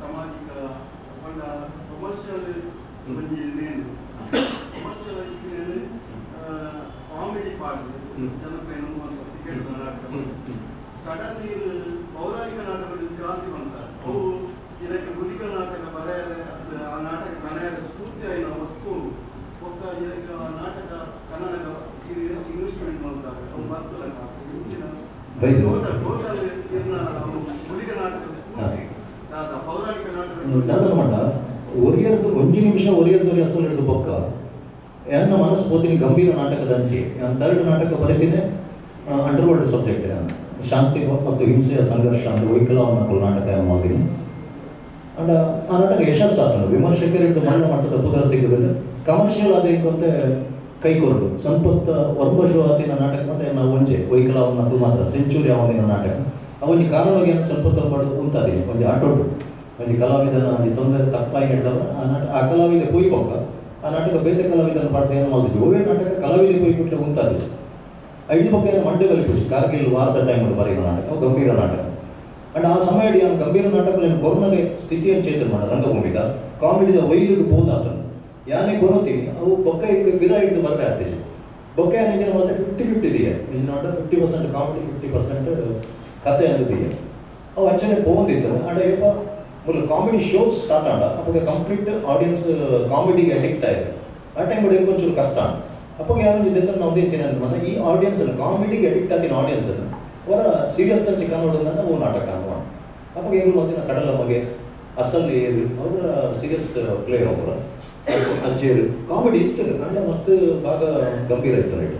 ಸಾಮಾಜಿಕ ಕಮರ್ಷಿಯಲ್ ಕಾಮಿಡಿ ಪಾರ್ಟ್ ಜನಪ್ರಿಯ ನಾಟಕ ಸಡನ್ ಇದು ಪೌರಾಣಿಕ ನಾಟಕಗಳು ಕ್ರಾಂತಿ ಬಂತ ಅವು ಇದಕ್ಕೆ ಬುದ್ಧಿಕ ನಾಟಕ ಬರೆಯರೆ ಆ ನಾಟಕ ಕನೆಯರ ಸ್ಫೂರ್ತಿಯಾಗಿನ ವಸ್ತು ಒಕ್ಕ ಇದಕ್ಕೆ ಆ ನಾಟಕ ಕನ್ನಡ ಇದು ಇನ್ವೆಸ್ಟ್ಮೆಂಟ್ ಮಾಡ್ತಾರೆ ಅವು ಬರ್ತಲ್ಲ ಕಾಸು ಟೋಟಲ್ ಟೋಟಲ್ ಇದನ್ನ ಬುದ್ಧಿಕ ನಾಟಕದ ಸ್ಫೂರ್ತಿ ದಾದ ಪೌರಾಣಿಕ ನಾಟಕ ದಾದ ಮಂಡ ಒರಿಯರ್ದು ಒಂಜಿ ನಿಮಿಷ ಒರಿಯರ್ದು ಅಸಲು ಹಿಡಿದು ಬೊಕ್ಕ ಎನ್ನ ಮನಸ್ಸು ಹೋತೀನಿ ಗಂಭೀರ ನಾಟಕದ ಅಂಚೆ ನಾನು ಥರ್ಡ್ ನಾಟಕ ಬರೀತೀನಿ ಅಂಡರ್ವರ್ಲ್ಡ್ ಸಬ್ಜೆಕ್ಟ್ ಶಾಂತಿ ಮತ್ತು ಹಿಂಸೆಯ ಸಂಘರ್ಷ ಅಂತ ವೈಕಲವನ್ನು ನಾಟಕ ಮಾಡಿದ್ದೀನಿ. ಅಂಡ್ ಆ ನಾಟಕ ಯಶಸ್ಸಾಗ್ತದೆ ವಿಮರ್ಶಕರಿಂದ ಮಣ್ಣ ಮಟ್ಟದ ಪುದರ್ ತೆಗೆದ್ರೆ ಕಮರ್ಷಿಯಲ್ ಆದಕ್ಕೆ ಕೈಕೊರಡು ಸಂಪತ್ತ ವರ್ಮಶು ಆತಿನ ನಾಟಕ ಮತ್ತೆ ನಾವು ಒಂಜೆ ವೈಕಲವನ್ನು ಮಾತ್ರ ಸೆಂಚುರಿ ಅವನಿನ ನಾಟಕ ಅವನಿ ಕಾರಣವಾಗಿ ಸ್ವಲ್ಪ ತೊಂಬಾಡು ಉಂಟಾದಿನಿ ಒಂಜಿ ಆಟೋಟು ಒಂಜಿ ಕಲಾವಿದನ ಒಂಜಿ ತೊಂದರೆ ತಪ್ಪಾಗಿ ಹಿಡ್ದವ ಆ ನಾಟಕ ಆ ಕಲಾವಿದ ಪೊಯ್ಕೊಕ್ಕ ಆ ನಾಟಕ ಬೇತೆ ಕಲಾವಿದನ ಪಾಡ್ದು ಏನು ಮಾಡ್ತಿದ್ವಿ ಒವೇ ನಾಟಕ ಕಲಾವಿದ ಪೊಯ್ಕೊಟ್ಲೆ ಉಂಟಾದಿದೆ ಐದು ಬಗ್ಗೆ ಮಂಡ್ಯ ಬಲಿ ಕಾರ್ಗಿಲ್ ವಾರದ ಟೈಮಲ್ಲಿ ಬರೆಯುವ ನಾಟಕ ಗಂಭೀರ ನಾಟಕ. ಅಂಡ್ ಆ ಸಮಯ ಅವನು ಗಂಭೀರ ನಾಟಕ ಕೊರೋನಾಗೆ ಸ್ಥಿತಿಯನ್ನು ಚೇತನ ಮಾಡ ರಂಗಭೂಮಿದ ಕಾಮಿಡಿದ ವೈಲಿಗೆ ಬೋದಾತನು ಯಾನೇ ಕೊರೋತೀನಿ ಅವು ಬೊಕ್ಕ ಈಗ ಬಿರ ಹಿಡಿದು ಬರ್ರೆ ಆಗ್ತಿದೆ ಬೊಕ್ಕ ಏನು ಮಾಡ್ತಾರೆ 50-50 ಇದೆಯಾ ಇಲ್ಲಿ ನೋಡ 50% ಕಾಮಿಡಿ 50% ಕತೆ ಅಂತಿದೆಯಾ ಅವು ಅಂಚನೆ ಪೋಂದಿತ್ತು ಅಂಡ್ ಏಪ ಮೂಲ ಕಾಮಿಡಿ ಶೋಸ್ ಸ್ಟಾರ್ಟ್ ಆಡ ಅವಾಗ ಕಂಪ್ಲೀಟ್ ಆಡಿಯನ್ಸ್ ಕಾಮಿಡಿಗೆ ಅಡಿಕ್ಟ್ ಆಗಿದೆ ಆ ಟೈಮ್ ಒಂಚೂರು ಕಷ್ಟ ಅಪ್ಪ ಯಾರು ಇದ್ದ ನಾವು ತಿಂತೀನಿ ಅಂತ ಈ ಆಡಿಯನ್ಸ್ ಕಾಮಿಡಿಗೆ ಅಡಿಕ್ಟ್ ಆಗ್ತೀನಿ ಆಡಿಯನ್ಸ್ ಅವರ ಸೀರಿಯಸ್ ಅಂಚೆ ಕಾಣೋದಂದ್ರೆ ಅವು ನಾಟಕ ಅನ್ನುವ ಅಪ್ಪ ಏನು ಮಾಡ್ತೀನಿ ಕಡಲ ಮಗೆ ಅಸಲ್ ಏರು ಅವರ ಸೀರಿಯಸ್ ಪ್ಲೇ ಅವರ ಅಜ್ಜೇರು ಕಾಮಿಡಿ ಇತ್ತು ಅಂಡ ಮಸ್ತ್ ಭಾಗ ಗಂಭೀರ ಇತ್ತು ರೈಟ್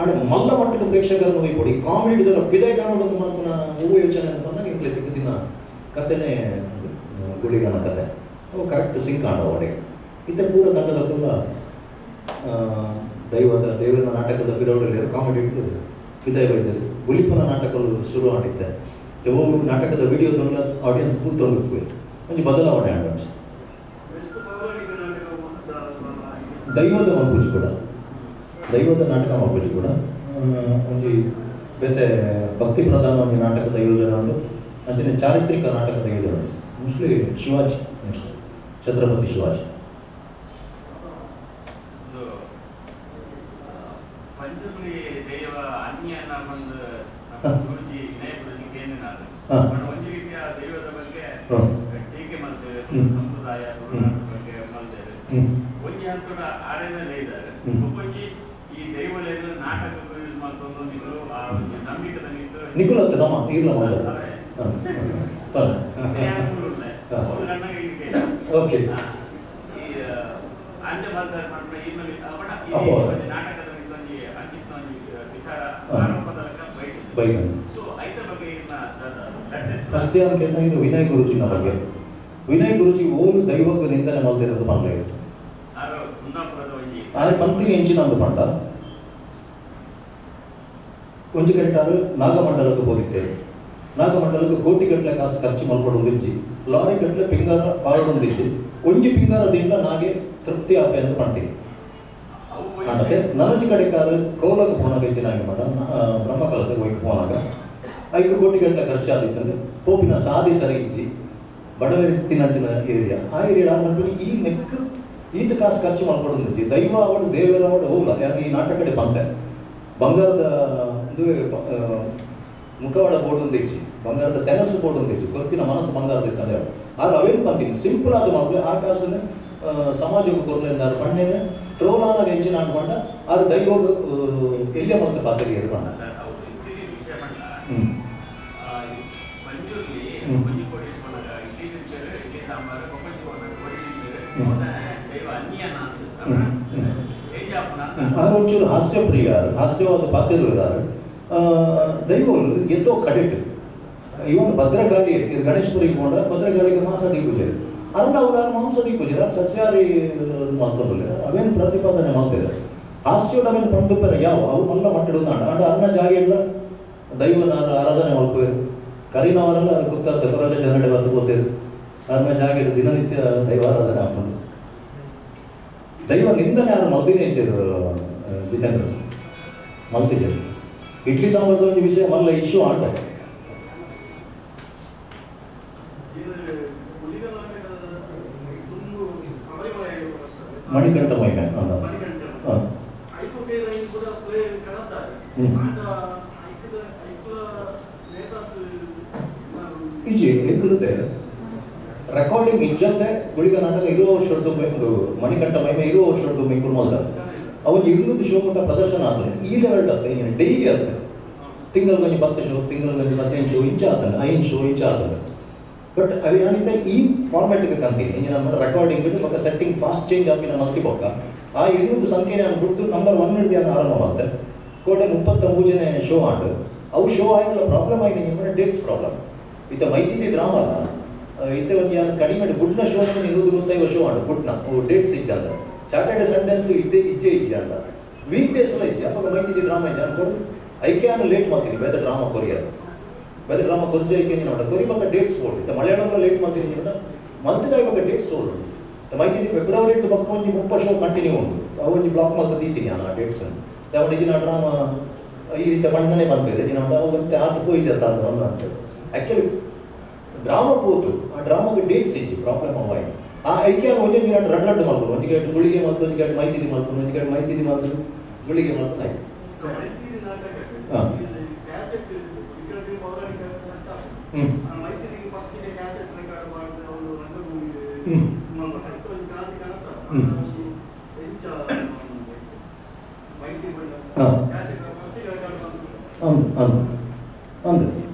ಅಂಡ್ ಮಲ್ಲ ಮಟ್ಟದ ಪ್ರೇಕ್ಷಕರನ್ನು ಹೋಗಿ ಕೊಡಿ ಕಾಮಿಡಿ ಪಿದೆ ಕಾಣೋದು ಮಾತ್ರ ಹೂವು ಯೋಚನೆ ಅಂತ ಎಂಕ್ಲೆ ತಿಕ್ಕದಿನ ಕತೆನೇ ಗುಳಿಗನ ಕತೆ ಅವು ಕರೆಕ್ಟ್ ಸಿಂಕ್ ಆಂಡ ಒಡೆ ಇತ್ತೆ ಪೂರ ತಂಡದಕ್ಕಲ್ಲ ದೈವದ ದೇವರ ನಾಟಕದ ಪಿರವಡಲ್ಲಿ ಕಾಮಿಡಿ ಇಟ್ಟು ವಿದಾಯ ಬೈದರು ಬುಲಿಪನ ನಾಟಕಗಳು ಶುರು ಆಗಿತ್ತೆ ಓ ನಾಟಕದ ವಿಡಿಯೋ ತೊಂಡ ಆಡಿಯನ್ಸ್ ಕೂತ್ಕೊಂಡು ಒಂಜಿ ಬದಲಾವಣೆ ಆಂಡ ದೈವದ ಮಲ್ಪುಜಿ ಕೂಡ ದೈವದ ನಾಟಕ ಮಲ್ಪುಜಿ ಕೂಡ ಒಂಜಿ ಬೇತೆ ಭಕ್ತಿ ಪ್ರಧಾನ ಒಂಜಿ ನಾಟಕದ ಯೋಜನೆ ಉಂಟು ಅಂಚನೆ ಚಾರಿತ್ರಿಕ ನಾಟಕದ ಯೋಜನೆ ಉಂಟು ಮೋಸ್ಟ್ಲಿ ಶಿವಾಜಿ ನೆಕ್ಸ್ಟ್ ಛತ್ರಪತಿ ಶಿವಾಜಿ ಪಂಚುರ್ಲಿ ದೈವ ಅನ್ಯನ ಒಂದು ಗುರುಜಿ ವಿನಯ ಗುರುಜಿ ಕೇಂದ್ರನಾದ ಒಂಜಿ ರೀತಿಯ ದೈವದ ಬಗ್ಗೆ ಟೀಕೆ ಮಾಡ್ತೇವೆ ಸಂಪ್ರದಾಯ ತುಳುನಾಡಿನ ಬಗ್ಗೆ ಮಾಡ್ತೇವೆ ಒಂಜಿ ಹಂತದ ಆರೇನಲ್ಲೇ ಇದ್ದಾರೆ ಒಂಜಿ ಈ ದೈವಲೇನ ನಾಟಕ ಯೂಸ್ ಮಾಡ್ಕೊಂಡು ನೀವು ಆ ಒಂದು ನಂಬಿಕೆದ ನಿಂತು ನಿಕುಲತ್ ನಮ್ಮ ಈರ್ಲ ಓಕೆ ಈ ಅಂಚೆ ಮಾಡ್ತಾರೆ ಈ ನಾಟಕದ ಒಂಜಿ ಅಂಚಿನ ಒಂಜಿ ವಿಚಾರ ಆರೋಪದ ಬೈಕ್ ಸೊ ಐತ ಬಗ್ಗೆ ಫಸ್ಟ್ ಅಂತ ಇದು ವಿನಯ್ ಗುರುಜಿನ ಬಗ್ಗೆ ವಿನಯ್ ಗುರುಜಿ ಓಲು ದೈವಕ್ಕೆ ನಿಂದನೆ ಮಲ್ದಿರೋದು ಪಂಡ ಆರೆ ಪಂತಿನ ಎಂಚಿನ ಒಂದು ಪಂಡ ಒಂಜಿ ಗಂಟಾರು ನಾಗಮಂಡಲಕ್ಕೆ ಹೋಗಿದ್ದೇವೆ ನಾಗಮಂಡಲಕ್ಕೆ ಕೋಟಿ ಗಟ್ಟಲೆ ಕಾಸು ಖರ್ಚು ಮಲ್ಪಡೊಂದಿಜ್ಜಿ ಲಾರಿ ಗಟ್ಟಲೆ ಪಿಂಗಾರ ಪಾರಡೊಂದಿಜ್ಜಿ ಒಂಜಿ ಪಿಂಗಾರ ದಿಂದ ನಾಗೆ ತೃಪ್ತಿ ಆಪೆ ಅಂತ ಪಂಡಿನಿ ಮತ್ತೆ ನನಜಿ ಕಡೆಕಾರು ಕೋಲಕ್ಕೆ ಪೋನಾಗ ಇದ್ದಿನಾಗೆ ಮಾಡ ಬ್ರಹ್ಮ ಕಲಸಕ್ಕೆ ಹೋಗಿ ಪೋನಾಗ ಐದು ಕೋಟಿ ಗಟ್ಟಲೆ ಖರ್ಚು ಆದಿತ್ತಂದ್ರೆ ಪೋಪಿನ ಸಾದಿ ಸರಿ ಇಜ್ಜಿ ಬಡವರಿ ತಿನ್ನಂಚಿನ ಏರಿಯಾ ಆ ಏರಿಯಾ ಮಾಡ್ಕೊಂಡು ಈ ನೆಕ್ ಈತ ಕಾಸು ಖರ್ಚು ಮಾಡ್ಕೊಡೊಂದಿಜ್ಜಿ ದೈವ ಅವಳು ದೇವರ ಅವಳು ಹೋಗಲ್ಲ ಯಾರು ಈ ನಾಟಕ ಕಡೆ ಬಂತೆ ಬಂಗಾರದ ಮುಖವಾಡ ಬೋರ್ಡ್ ಒಂದು ಇಜ್ಜಿ ಬಂಗಾರದ ತೆನಸು ಬೋರ್ಡ್ ಒಂದು ಇಜ್ಜಿ ಕೊರ್ಪಿನ ಮನಸ್ಸು ಬಂಗಾರದ ಇತ್ತಂದ್ರೆ ಆದ್ರೆ ಅವೇನು ಬಂತೀನಿ ಸಿಂಪಲ್ ಆದ ಮಕ್ಕಳು ಆ ಕಾಸನ್ನು ಸಮಾಜಕ್ಕೆ ಕೊರಲಿಂದ ಅದು ಪಣ್ಣೇನೆ ಟ್ರೋಲ್ ಆದಾಗ ಎಂಚಿನ ಅನ್ಕೊಂಡ ಅದು ದೈವ ಎಲ್ಲಿಯ ಮತ್ತು ಪಾತ್ರೆಗೆ ಪಣ್ಣ ಆರು ಒಂಚೂರು ಹಾಸ್ಯಪ್ರಿಯರು ಹಾಸ್ಯವಾದ ಪಾತ್ರರು ದೈವಗಳು ಎಂತೋ ಕಡೆಟ್ ಇವನು ಭದ್ರಕಾಳಿ ಇದು ಗಣೇಶಪುರಿಗೆ ಹೋದ ಭದ್ರಕಾಳಿಗೆ ಮಾಂಸದಿ ಪೂಜೆ ಅಲ್ಲ ಅವ್ರು ಮಾಂಸದಿ ಪೂಜೆ ಸಸ್ಯಾಹಾರಿ ಮಾಡ್ತದಲ್ಲ ಅವೇನು ಪ್ರತಿಪಾದನೆ ಮಾಡ್ತಿದ್ದಾರೆ ಹಾಸ್ಯದ ಅವೇನು ಪಂಡುಪರ ಯಾವ ಅವು ಮಲ್ಲ ಮಟ್ಟಡು ನಾಡ ಅಂಡ ಅನ್ನ ಜಾಗೆಲ್ಲ ದೈವನ ಆರಾಧನೆ ಮಾಡ್ಕೋರು ಕರಿನವರೆಲ್ಲ ಕುತ್ತಾರ್ದ ಕೊರಗ ಜನಡೆ ಬತ್ತು ಹೋಗ್ತೇವೆ ಅನ್ನ ಜಾಗೆ ದಿನನಿತ್ಯ ದೈವಾರಾಧನೆ ಹಾಕೊಂಡು ದೈವ ನಿಂದನೆ ಯಾರು ಮಲ್ದಿನೇ ಇಜ್ಜೆರು ಜಿತೇಂದ್ರ ಸರ್ ಮಲ್ತಿಜರು ಇಡ್ಲಿ ಸಾಂಬಾರ್ದ ಒಂದು ವಿಷಯ ಮಲ್ಲ ಇಶ್ಯೂ ಆಂಡ ಮಣಿಕಂಠ ಮಹಿಮೆ ಇಜ್ಜಿ ಎಂಕುಲುದೆ ರೆಕಾರ್ಡಿಂಗ್ ಇಜ್ಜಂತೆ ಗುಳಿಗ ನಾಟಕ ಇರುವ ವರ್ಷದ್ದು ಮಣಿಕಂಠ ಮಹಿಮೆ ಇರುವ ವರ್ಷದ್ದು ಮೆಂಕುಲ್ ಮಲ್ದ ಅವನು ಇನ್ನೊಂದು ಶೋ ಮುಟ್ಟ ಪ್ರದರ್ಶನ ಆಗ್ತದೆ ಈ ಲೆವೆಲ್ ಆಗ್ತದೆ ಇನ್ನು ಡೈಲಿ ಆಗ್ತದೆ ತಿಂಗಳಿಗೆ 10 ಶೋ ತಿಂಗಳಿಗೆ 15 ಶೋ ಇಂಚ ಆಗ್ತದೆ 5 ಶೋ ಇಂಚ ಆಗ್ತದೆ ಬಟ್ ಅವು ಏನಿತ್ತೆ ಈ ಫಾರ್ಮ್ಯಾಟ್ಗೆ ಕಂತೀನಿ ಇಂಜಿನ ನಮ್ಮ ರೆಕಾರ್ಡಿಂಗ್ ಬಿಟ್ಟು ಬೊಕ್ಕ ಸೆಟ್ಟಿಂಗ್ ಫಾಸ್ಟ್ ಚೇಂಜ್ ಆಪಿನ ಮಲ್ತಿ ಬೊಕ್ಕ ಆ ಇನ್ನೊಂದು ಸಂಖ್ಯೆನ ಬಿಟ್ಟು ನಂಬರ್ 1 ಹಿಡಿದು ಆರಂಭ ಮಾಡ್ತಾರೆ ಕೋಟೆ 33 ಶೋ ಆಂಡು ಅವು ಶೋ ಆಯ್ತಲ್ಲ ಪ್ರಾಬ್ಲಮ್ ಆಗಿದೆ ನಿಮ್ಮ ಡೇಟ್ಸ್ ಪ್ರಾಬ್ಲಮ್ ಇತ್ತ ಮೈತಿದಿ ಡ್ರಾಮಾ ಇತ್ತೆ ಒಂದು ಯಾರು ಕಡಿಮೆ ಗುಡ್ನ ಶೋ 235 ಶೋ ಆಂಡು ಗುಡ್ನ ಅವು ಡೇಟ್ಸ್ ಇಜ್ಜ ಅಂತ ಸ್ಯಾಟರ್ಡೆ ಸಂಡೇ ಅಂತೂ ಇದ್ದೇ ಇಜ್ಜೆ ಇಜ್ಜೆ ಅಂತ ವೀಕ್ ಡೇಸ್ ಎಲ್ಲ ಇಜ್ಜೆ ಅವಾಗ ಮೈತಿದಿ ಡ್ರಾಮಾ ಇಜ್ಜೆ ಅನ್ಕೊಂಡು ಐಕೆ ನಾನು ಲೇಟ್ ಮಾಡ್ತೀನಿ ಬೇರೆ ಡ್ರಾಮಾ ಕೊರಿಯರ್ ಬೇರೆ ಡ್ರಾಮಾ ಕೊರ್ಜೆ ಐಕೆ ನೋಡ ಕೊರಿ ಬಕ್ಕ ಡೇಟ್ಸ್ ಓಡು ಇತ್ತ ಮಲಯಾಳಂ ಲೇಟ್ ಮಾಡ್ತೀನಿ ನೋಡ ಮಂತ್ದಾಗ ಬಕ್ಕ ಡೇಟ್ಸ್ ಓಡು ಮೈತಿದಿ ಫೆಬ್ರವರಿ ಇಟ್ಟು ಬಕ್ಕ ಒಂಜಿ 30 ಶೋ ಕಂಟಿನ್ಯೂ ಉಂಟು ಅವು ಒಂಜಿ ಬ್ಲಾಕ್ ಮಲ್ತ ದೀತೀನಿ ನಾನು ಆ ಡೇಟ್ಸ್ ಅವನು ಇಜಿನ ಡ್ರಾಮಾ ಈ ರೀತಿ ಬಣ್ಣನೆ ಬಂತಿದೆ ಇಜಿನ ಅವು ಮತ್ತೆ ಆತ ಪೋಯಿಜ ಅಂತ ಅಂತ ಆ್ಯಕ್ಚುಲಿ ಡ್ರಾಮಾ ಪೋತು ಆ ಡ್ರಾಮಾಗೆ ಡೇಟ್ಸ್ ಇಜ್ಜಿ ಪ್ರಾಬ್ಲಮ್ ಅವಾಯ್ ಆ ಐಕೆ ಒಂದೇ ದಿನ ರಡ್ ರಡ್ ಮಲ್ಪು ಒಂಜಿ ಗಂಟೆ ಗುಳಿಗೆ ಮಲ್ತು ಒಂಜಿ ಗಂಟೆ ಮೈತಿದಿ ಮಲ್ಪು ಒಂಜಿ ಗಂಟೆ ಮೈತಿದಿ ಮಲ್ತು ಗುಳಿಗೆ ಮಲ್ತು ಆಯ್ತು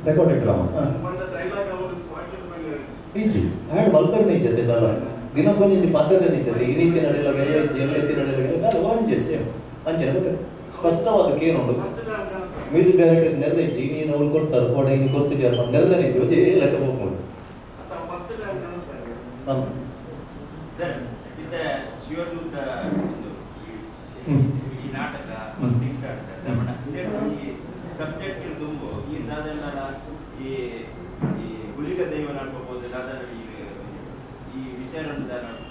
ರೆಕಾರ್ಡೆಡ್ ಡ್ರಾಮಾ ಇಜ್ಜಿ ಆ್ಯಂಡ್ ಮಲ್ಪರ್ನೆ ಇಜ್ಜತೆ ದಾಲ ದಿನಕ್ಕೊಂಜಿ ಪಾತ್ರನೇ ಇಜ್ಜತೆ ಈ ರೀತಿ ನಡೆಯಲ್ಲ ಎಲ್ಲ ಇಜ್ಜಿ ಎಲ್ಲ ರೀತಿ ನಡೆಯಲ್ಲ ದಾಲ ಒಂಜೆ ಸೇಮ್ ಅಂಚನೆ ಬೊಕ್ಕ ಸ್ಪಷ್ಟವಾದ ಕೇನುಂಡು ಮ್ಯೂಸಿಕ್ ಡೈರೆಕ್ಟರ್ ನೆರ್ಲೆಜ್ಜಿ ನೀನು ಅವ್ರು ಕೊಡ್ತಾರೆ ಕೋಡೆ ಇನ್ನು ಕೊಡ್ತಿದ್ಯಾರ ನೆರ್ಲೆಜ್ಜಿ ಒಂಜಿ ಲೆಕ್ಕ ಹೋಗ್ಬೋದು. ಸರ್ ಇತ್ತ ಶಿವದೂತ ಈ ನಾಟಕ ಮಸ್ತ್ ಇಷ್ಟ ಸರ್. ಈ ಸಬ್ಜೆಕ್ಟ್ ತುಂಬು ಈ ದಾದಣ್ಣನ ಈ ಈ ಗುಳಿಗ ದೈವ ನಡ್ಕೋಬಹುದು ದಾದಣ್ಣ ಈ ವಿಚಾರ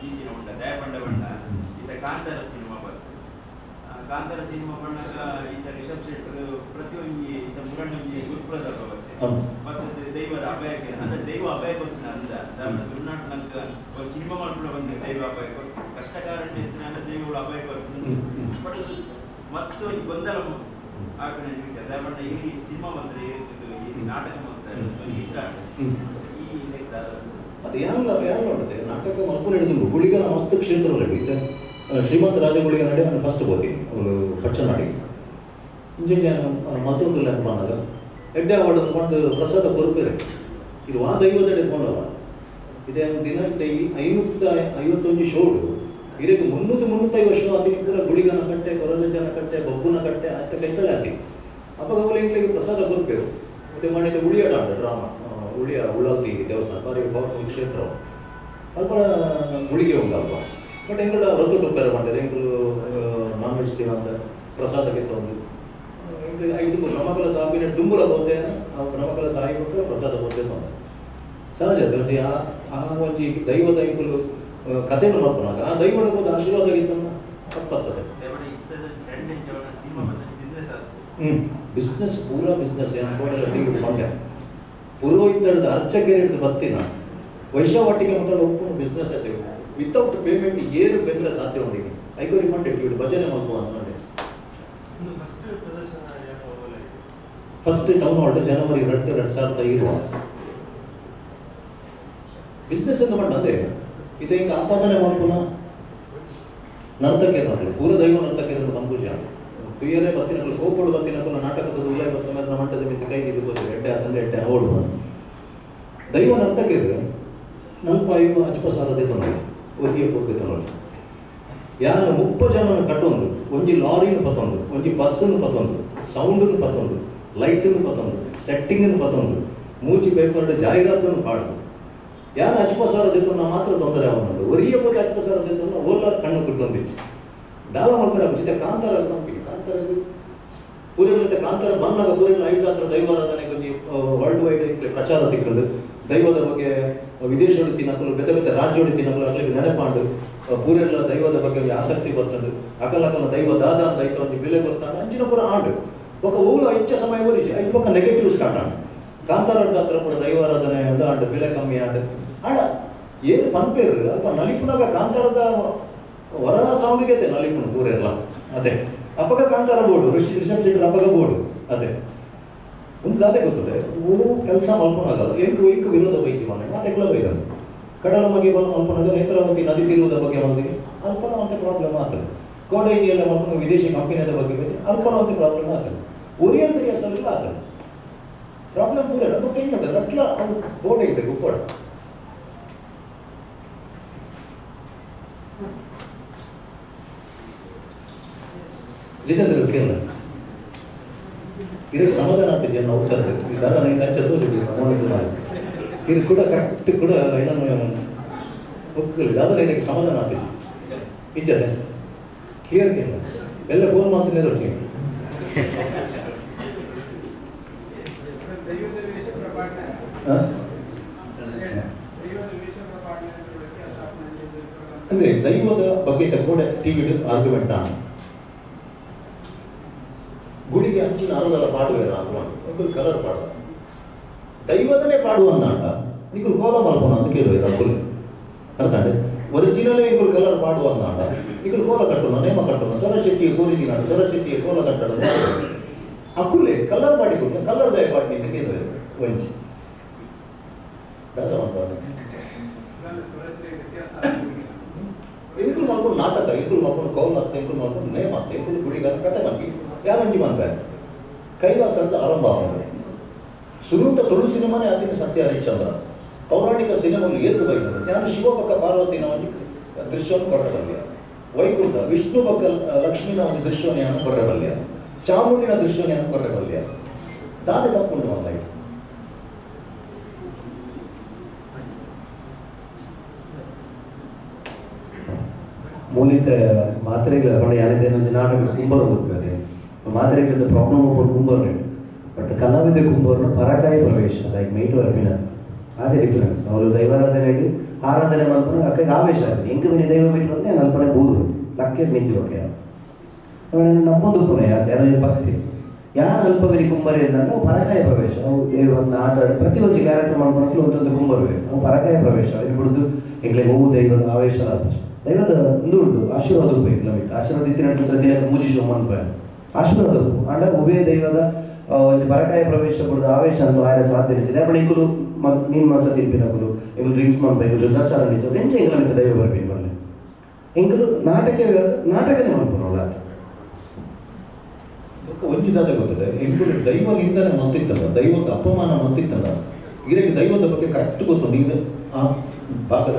ಈಗಿನ ಉಂಟ ದಯಪಂಡ ಬಣ್ಣ ಈತ ಕಾಂತಾರ ಸಿನಿಮಾ ಬರ್ತದೆ. ಕಾಂತಾರ ಸಿನಿಮಾ ಬಣ್ಣಾಗ ಈತ ರಿಷಬ್ ಶೆಟ್ಟರು ಪ್ರತಿಯೊಂದು ಈತ ಮುರಣ್ಣಿ ಗುರುಪ್ರದ ಬರುತ್ತೆ ಮತ್ತೆ ದೈವದ ಅಭಯಕ್ಕೆ ಅಂದ್ರೆ ದೈವ ಅಭಯ ಕೊಡ್ತೀನಿ ಅಂದ ದಾದಣ್ಣ ತುಳುನಾಡು ನಂಗೆ ಒಂದು ಸಿನಿಮಾ ಮಾಡ್ಕೊಂಡು ಬಂದ ದೈವ ಅಭಯ ಕೊಟ್ಟು ಕಷ್ಟ ಕಾರಣ ಇತ್ತು ಅಂದ್ರೆ ದೈವಗಳು ಅಭಯ ಕೊಡ್ತೀನಿ. ಬಟ್ ಮಸ್ತ್ ಒಂದು ಗೊಂದಲ ಆಪಣ ದಯಪಂಡ ಈ ಸಿನಿಮಾ ಬಂದ್ರೆ ಇದು ಈ ನಾಟಕ ಬಂತಾರೆ ಇಷ್ಟ ಈ ಅದು ಯಾರು ಯಾರು ನೋಡುತ್ತೆ ನಾಟಕ ಮಲ್ಪುನ ಹಿಡಿದು ಗುಳಿಗನ ಮಸ್ತ್ ಕ್ಷೇತ್ರದಲ್ಲಿ ಈಗ ಶ್ರೀಮಂತ ರಾಜಗುಳಿಗ ನಡೆ ನಾನು ಫಸ್ಟ್ ಹೋಗಿ ಅವಳು ಪಚ್ಚನಾಡಿ ಇಂಜಿನ್ ಮತ್ತೊಂದು ಅಂದ್ಕೊಂಡಾಗ ಎಡ್ಡೆ ಅವಾರ್ಡ್ ಅಂದ್ಕೊಂಡು ಪ್ರಸಾದ ಕೊರಪೇರೆ ಇದು ಆ ದೈವದಡೆ ಪೋಣಲ್ಲ ಇದೇ ದಿನ 551 ಶೋಡು ಇದಕ್ಕೆ 300-350 ಶೋ ಆತಿ ಪೂರ ಗುಳಿಗನ ಕಟ್ಟೆ, ಕೊರಜನ ಕಟ್ಟೆ, ಬಬ್ಬುನ ಕಟ್ಟೆ ಆತ ಕೈತಲೆ ಆತಿ. ಅಪ್ಪ ಎಂಗ್ಲಿಗೆ ಪ್ರಸಾದ ಕೊರಪೇರು. ಮತ್ತೆ ಮಾಡಿದ ಉಳಿಯಾಡ ಡ್ರಾಮಾ ಉಳಿಯ ಉಳ್ಳಾಲ್ತಿ ದೇವಸ್ಥಾನ ಭಾರಿ ಪವರ್ಫುಲ್ ಕ್ಷೇತ್ರ ಅಲ್ಪ ಗುಳಿಗೆ ಉಂಟು ಅಲ್ಪ. ಬಟ್ ಎಂಗಳ ವ್ರತ ಟೊಪ್ಪೆರ ಮಾಡ್ತಾರೆ ಎಂಗಳು ನಾನ್ ವೆಜ್ ತಿನ್ನಂತ ಪ್ರಸಾದಕ್ಕೆ ತಂದು ಐದು ಬ್ರಹ್ಮಕಲ ಸಾಹಿನ ಡುಂಬುಲ ಹೋತೆ ಬ್ರಹ್ಮಕಲ ಸಾಯಿ ಮಕ್ಕಳು ಪ್ರಸಾದ ಹೋತೆ ತಂದೆ ಸಹಜ ಅದು. ಆ ಆ ಒಂಜಿ ದೈವದ ಇಂಕುಲು ಕಥೆಯನ್ನು ಮಾಡ್ಕೊಳಾಗ ಆ ದೈವದ ಒಂದು ಆಶೀರ್ವಾದ ಇತ್ತನ್ನ ತಪ್ಪತ್ತದೆ. ಬಿಸ್ನೆಸ್ ಪೂರಾ ಬಿಸ್ನೆಸ್ ಏನು ಟಿವಿ ಪಂಡ್ಯ ಪುರೋಹಿತರದ ಅರ್ಚಕರು ಹಿಡಿದು ಬತ್ತಿನ ವೈಶಾವಾಟಿಗೆ ಮಕ್ಕಳು ಒಪ್ಕೊಂಡು ಬಿಸ್ನೆಸ್ ಆಯ್ತು ವಿತೌಟ್ ಪೇಮೆಂಟ್ ಏರು ಬೆಂದ್ರೆ ಸಾಧ್ಯ ಉಂಟು. ಐಗೋರಿ ಮಂಡೆ ಟಿವಿ ಭಜನೆ ಮಲ್ಪು ಅಂತ first town hall January 2, 2020 business ಅಂತ ಮಂಡ ಅದೇ ಇದು ಹಿಂಗೆ ಆಪಾದನೆ ಮಾಡ್ಕೊನ ನರ್ತಕೇನಗಳು ಪೂರ ದೈವ ನರ್ತಕೇನಗಳು ಪಂಕುಜ ತುಯ್ಯರೇ ಬತ್ತಿನಗಳು ಕೋಪೋಡು ಬತ್ತಿನಗಳು ನಾಟಕದ ಉಲ್ಲೈ ಬತ್ತ ಮೇಲೆ ಮಂಟದ ಮಿತ್ತ ಕೈ ಹಿಡಿಬೋದು ಎಡ್ಡೆ ಅದನ್ನ ಎಡ್ಡೆ ಅವಳು ದೈವ ನರ್ತಕೇರು ನಲ್ಪಾಯು ಅಜ್ಪ ಸಾರದೆ ತೊನೋಳಿ ಒರಿಯ ಪೊರ್ಗೆ ತೊನೋಳಿ ಯಾರು 30 ಜನನ ಕಟ್ಟೊಂದು ಒಂಜಿ ಲಾರಿನ ಪತ್ತೊಂದು ಒಂಜಿ ಬಸ್ಸನ್ನು ಪತ್ತೊಂದು ಸೌಂಡನ್ನು ಪತ್ತೊಂದು ಲೈಟನ್ನು ಪತ್ತೊಂದು ಸೆಟ್ಟಿಂಗನ್ನು ಪತ್ತೊಂದು ಮೂಜಿ ಪೇಪರ್ಡ್ ಜಾಹೀರಾತನ್ನು ಪಾಡು ಯಾರು ಅಜ್ಪ ಸಾರದೆ ನಾ ಮಾತ್ರ ತೊಂದರೆ ಅವನದು ಒರಿಯ ಪೊರ್ಗೆ ಅಜ್ಪ ಸಾರದೆ ತೊಂದರೆ ಓಲ ಕಣ್ಣು ಕುಟ್ಟೊಂದಿಚ್ಚು ದಾಲ ಮಲ್ಪರೆ ಜೊತೆ ಕಾಂತಾರ ನಂಬಿಕೆ ಕಾಂತಾರ ಪೂರೆಲ್ಲ ಕಾಂತಾರ ಬಂದಾಗ ಪೂರೆಲ್ಲ ಐದು ಹತ್ರ ದೈವಾರಾಧನೆ ಕೊಂಚ ವರ್ಲ್ಡ್ ವೈಡ್ ಪ್ರಚಾರ ತಿಕ್ಕೊಂಡು ದೈವದ ಬಗ್ಗೆ ವಿದೇಶ ತಿನ್ನಕಲು ಬೇರೆ ಬೇರೆ ರಾಜ್ಯ ತಿನ್ನಕಲು ಅಗಲಿಗೆ ನೆನಪಾಂಡು ಪೂರೆಲ್ಲ ದೈವದ ಬಗ್ಗೆ ಆಸಕ್ತಿ ಬರ್ತಂಡು ಅಕಲ ಅಕಲ ದೈವ ದಾದ ಅಂತ ಐತ ಒಂದು ಬೆಲೆ ಗೊತ್ತಾಂಡು ಅಂಚಿನ ಪೂರ ಆಂಡು ఒక ಊರು ಇಚ್ಛೆ ಸಮಯ ಊರಿಜಿ ಐದು ಪಕ್ಕ ನೆಗೆಟಿವ್ ಸ್ಟಾರ್ಟ್ ಆಂಡು ಕಾಂತಾರ ಹತ್ರ ಪೂರ ದೈವಾರಾಧನೆ ಅಂದ ಆಂಡು ಬೆಲೆ ಕಮ್ಮಿ ಆಂಡು ಆಂಡ ಏನು ಪನ್ಪೇರು ಅಲ್ಪ ನಲಿಪುನಾಗ ಕಾಂತಾರದ ವರ ಸಾಂಗಿಗೆ ನಲಿಪುನ ಪೂರೆಲ್ಲ ಅದೇ ಅಪಗ ಕಾಂತಾರ ಬೋರ್ಡು ರಿಷಬ್ ಶೆಟ್ಟರ್ ಅಪಗ ಬೋರ್ಡು ಅದೇ ಒಂದು ದಾದೆ ಗೊತ್ತದೆ ಓ ಕೆಲಸ ಮಲ್ಪನಾಗಲ್ಲ ಎಂಕು ಎಂಕು ವಿರೋಧ ಬೈತಿ ಮನೆ ಮಾತೆಗಳ ಬೈದಂದು ಕಡಲ ಬಗ್ಗೆ ಮಲ್ಪನಾಗ ನೇತ್ರಾವತಿ ನದಿ ತೀರುವುದ ಬಗ್ಗೆ ಮಲ್ದಿನಿ ಅಲ್ಪನ ಅಂತ ಪ್ರಾಬ್ಲಮ್ ಆಗ್ತದೆ. ಕೋಡೆ ಎಲ್ಲ ಮಲ್ಪನ ವಿದೇಶಿ ಕಂಪನಿಯದ ಬಗ್ಗೆ ಬೈತಿ ಅಲ್ಪನ ಅಂತ ಪ್ರಾಬ್ಲಮ್ ಆಗ್ತದೆ. ಒರಿಯಲ್ ತೆರಿಯಸಲ್ಲ ಆಗ್ತದೆ ಪ್ರಾಬ್ಲಮ್ ಪೂರ ನಮ್ಮ ಕೈ ಮಾಡ್ತಾರೆ ಅಟ್ಲ ಅವ್ರು ಬೋರ್ಡ್ ಐತೆ ಉಪ್ಪಾಡು. ಜಿತೇಂದ್ರ ಕೇಂದ್ರ ಇದಕ್ಕೆ ಸಮಾಧಾನ ಆಗ್ತದೆ ಜನ ಹೋಗ್ತಾರೆ ದಾದ ನನಗೆ ಚತುರ್ಜಿ ಇದು ಕೂಡ ಕರೆಕ್ಟ್ ಕೂಡ ಏನನ್ನು ಒಕ್ಕಲಿ ದಾದ ಇದಕ್ಕೆ ಸಮಾಧಾನ ಆಗ್ತದೆ ಇಜ್ಜತೆ ಕ್ಲಿಯರ್ ಕೇಂದ್ರ ಎಲ್ಲ ಫೋನ್ ಮಾಡ್ತೀನಿ ವರ್ಷ ಅಂದ್ರೆ ದೈವದ ಬಗ್ಗೆ ಕೂಡ ಟಿವಿ ಆರ್ಗ್ಯುಮೆಂಟ್ ಆಣ ಗುಳಿಗೆ ಅಂಚಿನ ಅರದಲ್ಲ ಪಾಡುವೇರ ಅಂತ ಕಲರ್ ಪಾಡ ದೈವದನೇ ಪಾಡುವ ಅಂದಾಂಡ ನಿಕುಲ್ ಕೋಲ ಮಲ್ಪೋಣ ಅಂತ ಕೇಳುವ ಅಕುಲ್ ಅರ್ಥಾಂಡೆ ಒರಿಜಿನಲೇ ಇಂಕುಲ್ ಕಲರ್ ಪಾಡುವ ಅಂದಾಂಡ ನಿಕುಲ್ ಕೋಲ ಕಟ್ಟೋಣ ನೇಮ ಕಟ್ಟೋಣ ಸರಶೆಟ್ಟಿಯ ಕೋರಿದಿನ ಸರಶೆಟ್ಟಿಯ ಕೋಲ ಕಟ್ಟಡ ಅಕುಲೆ ಕಲರ್ ಮಾಡಿ ಕೊಟ್ಟು ಕಲರ್ ದಯ ಪಾಡಿ ಅಂತ ಕೇಳುವ ಒಂಜಿ ಇಂಕುಲ್ ಮಲ್ಕೊಂಡು ನಾಟಕ ಇಂಕುಲ್ ಮಲ್ಕೊಂಡು ಕೌಲ್ ಆಗ್ತಾ ಇಂಕುಲ್ ಮಲ್ಕೊಂಡು ನೇಮ ಆಗ್ತಾ ಇಂಕುಲ್ ಗುಡಿಗಾರ ಕತೆ ಮನ್ಪಿ ಯಾರಂಜಿ ಮನ್ಪೆ ಕೈಲಾಸ ಅಂತ ಆರಂಭ ಆಗೋದು ಸುರೂತ ತುಳು ಸಿನಿಮಾನೇ ಆತಿನ ಸತ್ಯ ಹರಿಶ್ಚಂದ್ರ ಪೌರಾಣಿಕ ಸಿನಿಮಾಗಳು ಏತು ಬೈದರು ನಾನು ಶಿವಪಕ್ಕ ಪಾರ್ವತಿನ ಒಂದು ದೃಶ್ಯವನ್ನು ಕೊರಬಲ್ಯ, ವೈಕುಂಠ ವಿಷ್ಣು ಪಕ್ಕ ಲಕ್ಷ್ಮೀನ ಒಂದು ದೃಶ್ಯವನ್ನು ನಾನು ಕೊರಬಲ್ಯ. ಚಾಮುಂಡಿನ ದೃಶ್ಯನೇ ಅನ್ಕೊರೆ ಬಲ್ಯ ದಾದೆ ತಪ್ಪುಂಡು ಮಲ್ಲ ಮೂಲಿತ ಮಾತ್ರೆಗಳ ಪಂಡ ಯಾರಿದೆ ನಾಟಕ ಕುಂಬರು ಗೊತ್ತಿದೆ ಮಾತ್ರೆಗಳಿಂದ ಪ್ರಾಬ್ಲಮ್ ಒಬ್ಬರು ಕುಂಬರು ಬಟ್ ಕಲಾವಿದ ಕುಂಬರ್ನ ಪರಕಾಯ ಪ್ರವೇಶ ಲೈಕ್ ಮೈಟು ಅರ್ಪಿನ ಅದೇ ಡಿಫರೆನ್ಸ್ ಅವರು ದೈವಾರಾಧನೆ ಆರಾಧನೆ ಮಾಡ್ಕೊಂಡು ಅಕ್ಕಗೆ ಆವೇಶ ಆಗಿದೆ ಎಂಕ ಮೇಲೆ ದೈವ ಬಿಟ್ಟು ಬಂದರೆ ಅಲ್ಪನೆ ಬೂರು ಲಕ್ಕೆ ನಿಂತು ಓಕೆ ನಮ್ಮೊಂದು ಪುನಃ ಯಾರು ಭಕ್ತಿ ಯಾರು ಅಲ್ಪ ಬೇರೆ ಕುಂಬರಿ ಅಂದಾಗ ಅವು ಪರಕಾಯ ಪ್ರವೇಶ ಅವು ದೇವರನ್ನು ಆಟ ಆಡಿ ಪ್ರತಿ ಒಂದು ಕ್ಯಾರೆಕ್ಟರ್ ಮಾಡ್ಕೊಂಡು ಒಂದೊಂದು ಕುಂಬರು ಬೇಕು ಅವು ಪರಕಾಯ ಪ್ರವೇಶ ಅವರಿಗೆ ಬಿಡುದು ಎಂಗ್ಲಿಗೆ ಹೂವು ದೈವದ ಆವೇಶ ದೈವದ ಒಂದು ಉಂಟು ಆಶೀರ್ವಾದ ಬೇಕು ನಮಗೆ ಆಶೀರ್ವಾದ ಇತ್ತಿನ ದಿನ ಪೂಜೆ ಶೋಮನ್ ಆಶೀರ್ವಾದ ಅಂಡ ಉಭಯ ದೈವದ ಒಂಜಿ ಪರಕಾಯ ಪ್ರವೇಶ ಬಿಡುದು ಆವೇಶ ಅಂತ ಆಯರ ಸಾಧ್ಯ ನಿಂಚಿದೆ ಅಪ್ಪಣ ಇಂಕುಲು ಮೀನ್ ಮಾಸ ತಿನ್ಪಿನಕುಲು ಎಂಗುಲು ಡ್ರಿಂಕ್ಸ್ ಮಾಡ್ಬೇಕು ಎಂಗುಲು ಶುದ್ಧಾಚಾರ ನಿಂಚು ಎಂಚ ಎಂಗ್ಲ ಮಿತ್ತ ದೈವ ಬರ್ಪಿನ ಬರಲಿ ಎಂಗುಲು ನಾಟಕ ನಾಟಕನೇ ಮಾಡ್ಕೊಳಲ್ಲ ಅದು ಒಂಜಿ ದಾದ ಗೊತ್ತದೆ ಎಂಕುಲು ದೈವ ನಿಂದನೆ ಮಲ್ತಿತ್ತಲ್ಲ ದೈವಕ್ಕೆ ಅಪಮಾನ ಮಲ್ತಿತ್ತಲ್ಲ ಇರಕ್ಕೆ ದೈವದ ಬಗ್ಗೆ ಕರೆಕ್ಟ್ ಗೊತ್ತು ನೀನು ಆ ಭಾಗದ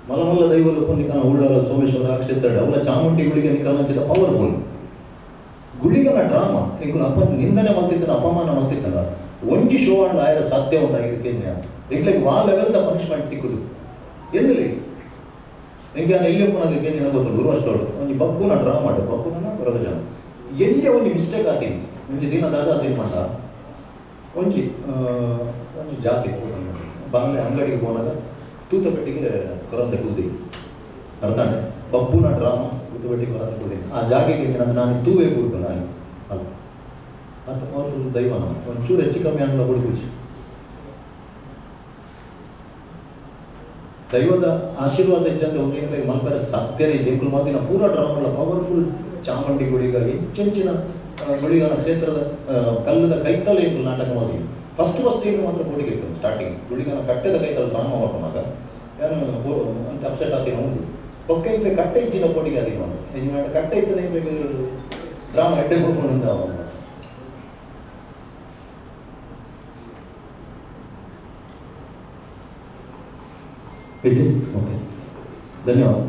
ಮಲಮಲ್ಲ ದೈವದ ನಿಕಾನ ಉಳ್ಳಾಲ ಸೋಮೇಶ್ವರ ಕ್ಷೇತ್ರ ಅವಳ ಚಾಮುಂಡಿ ಗುಳಿಗೆ ನಿಕಾನ ಪವರ್ಫುಲ್ ಗುಳಿಗನ ಡ್ರಾಮಾ ಎಂಕುಲು ಅಪ್ಪ ನಿಂದನೆ ಮಲ್ತಿತ್ತಲ್ಲ ಅಪಮಾನ ಮಲ್ತಿತ್ತಲ್ಲ ಒಂಜಿ ಶೋ ಆಂಡ್ ಆಯರ ಸಾಧ್ಯ ಉಂಟಾಗಿದ್ದಕ್ಕೆ ಎಂಕ್ಲೆಗ್ ವಾ ಲೆವೆಲ್ the punishment ತಿಕ್ಕುದು ಎಲ್ಲಿ ಎಂಕೆ ನಾನು ಎಲ್ಲಿ ಒಪ್ಪನಾಗ ಕೇಂದ್ರ ಗೊತ್ತು ಗುರು ಅಷ್ಟೋಳು ಒಂಜಿ ಬಬ್ಬುನ ಡ್ರಾ ಮಾಡು ಬಬ್ಬುನ ಕೊರಗಜನ ಎಲ್ಲಿ ಒಂಜಿ ಮಿಸ್ಟೇಕ್ ಆತೀನಿ ಒಂಜಿ ದಿನ ದಾದ ಆತೀನಿ ಮಂಡ ಒಂಜಿ ಒಂಜಿ ಜಾತಿ ಬಾಂಗ್ಲೆ ಅಂಗಡಿಗೆ ಹೋದಾಗ ತೂತಪೆಟ್ಟಿಗೆ ಕೊರಂತೆ ಕುಲ್ದಿ ಅರ್ಥಾಂಡೆ ಬಬ್ಬುನ ಡ್ರಾಮಾ ತೂತಪೆಟ್ಟಿಗೆ ಕೊರಂತೆ ಕುಲ್ದಿ ಆ ಜಾಗೆಗೆ ನಾನು ತೂವೇ ಕೂರ್ತು ನಾನು ಅಲ್ಲ ಅಂತ ಪವರ್ಫುಲ್ ದೈವ ನಾವು ಒಂಚೂರು ಹೆಚ್ಚು ಕಮ್ಮಿ ಅನ್ನೋ ಹುಡುಗಿ ದೈವದ ಆಶೀರ್ವಾದ ಹೆಚ್ಚಂದ್ರೆ ಒಂದು ಮಲ್ಪರೆ ಸಾಧ್ಯನೇ ಜೇಕುಲ್ ಮಾತಿನ ಪೂರ ಡ್ರಾಮಲ್ಲ ಪವರ್ಫುಲ್ ಚಾಮುಂಡಿ ಗುಳಿಗ ಹೆಚ್ಚೆಂಚಿನ ಗುಳಿಗನ ಕ್ಷೇತ್ರದ ಕಲ್ಲದ ಕೈತಲ ಎಂಕುಲು ನಾಟಕ ಮಾಡ್ತೀವಿ ಫಸ್ಟ್ ಫಸ್ಟ್ ಈಗ ಮಾತ್ರ ಕೋಟಿಗೆ ಇತ್ತು ಸ್ಟಾರ್ಟಿಂಗ್ ಗುಳಿಗನ ಕಟ್ಟೆದ ಕೈತಲ ಡ್ರಾಮಾ ಮಾಡ್ಕೊಂಡಾಗ ಏನು ಅಂತ ಅಪ್ಸೆಟ್ ಆತೀನಿ ಉಂಟು ಪೊಕ್ಕ ಇಂಕ್ಲೆ ಕಟ್ಟೆ ಇಚ್ಚಿನ ಕೋಟಿಗೆ ಆತೀನಿ ನಾವು ಕಟ್ಟೆ ಇತ್ತು ಡ್ರಾಮಾ ಎಡ್ಡೆ ಕೊಡ್ಕೊಂಡು ಅವನು ವಿಜಯ್ ಓಕೆ ಧನ್ಯವಾದ.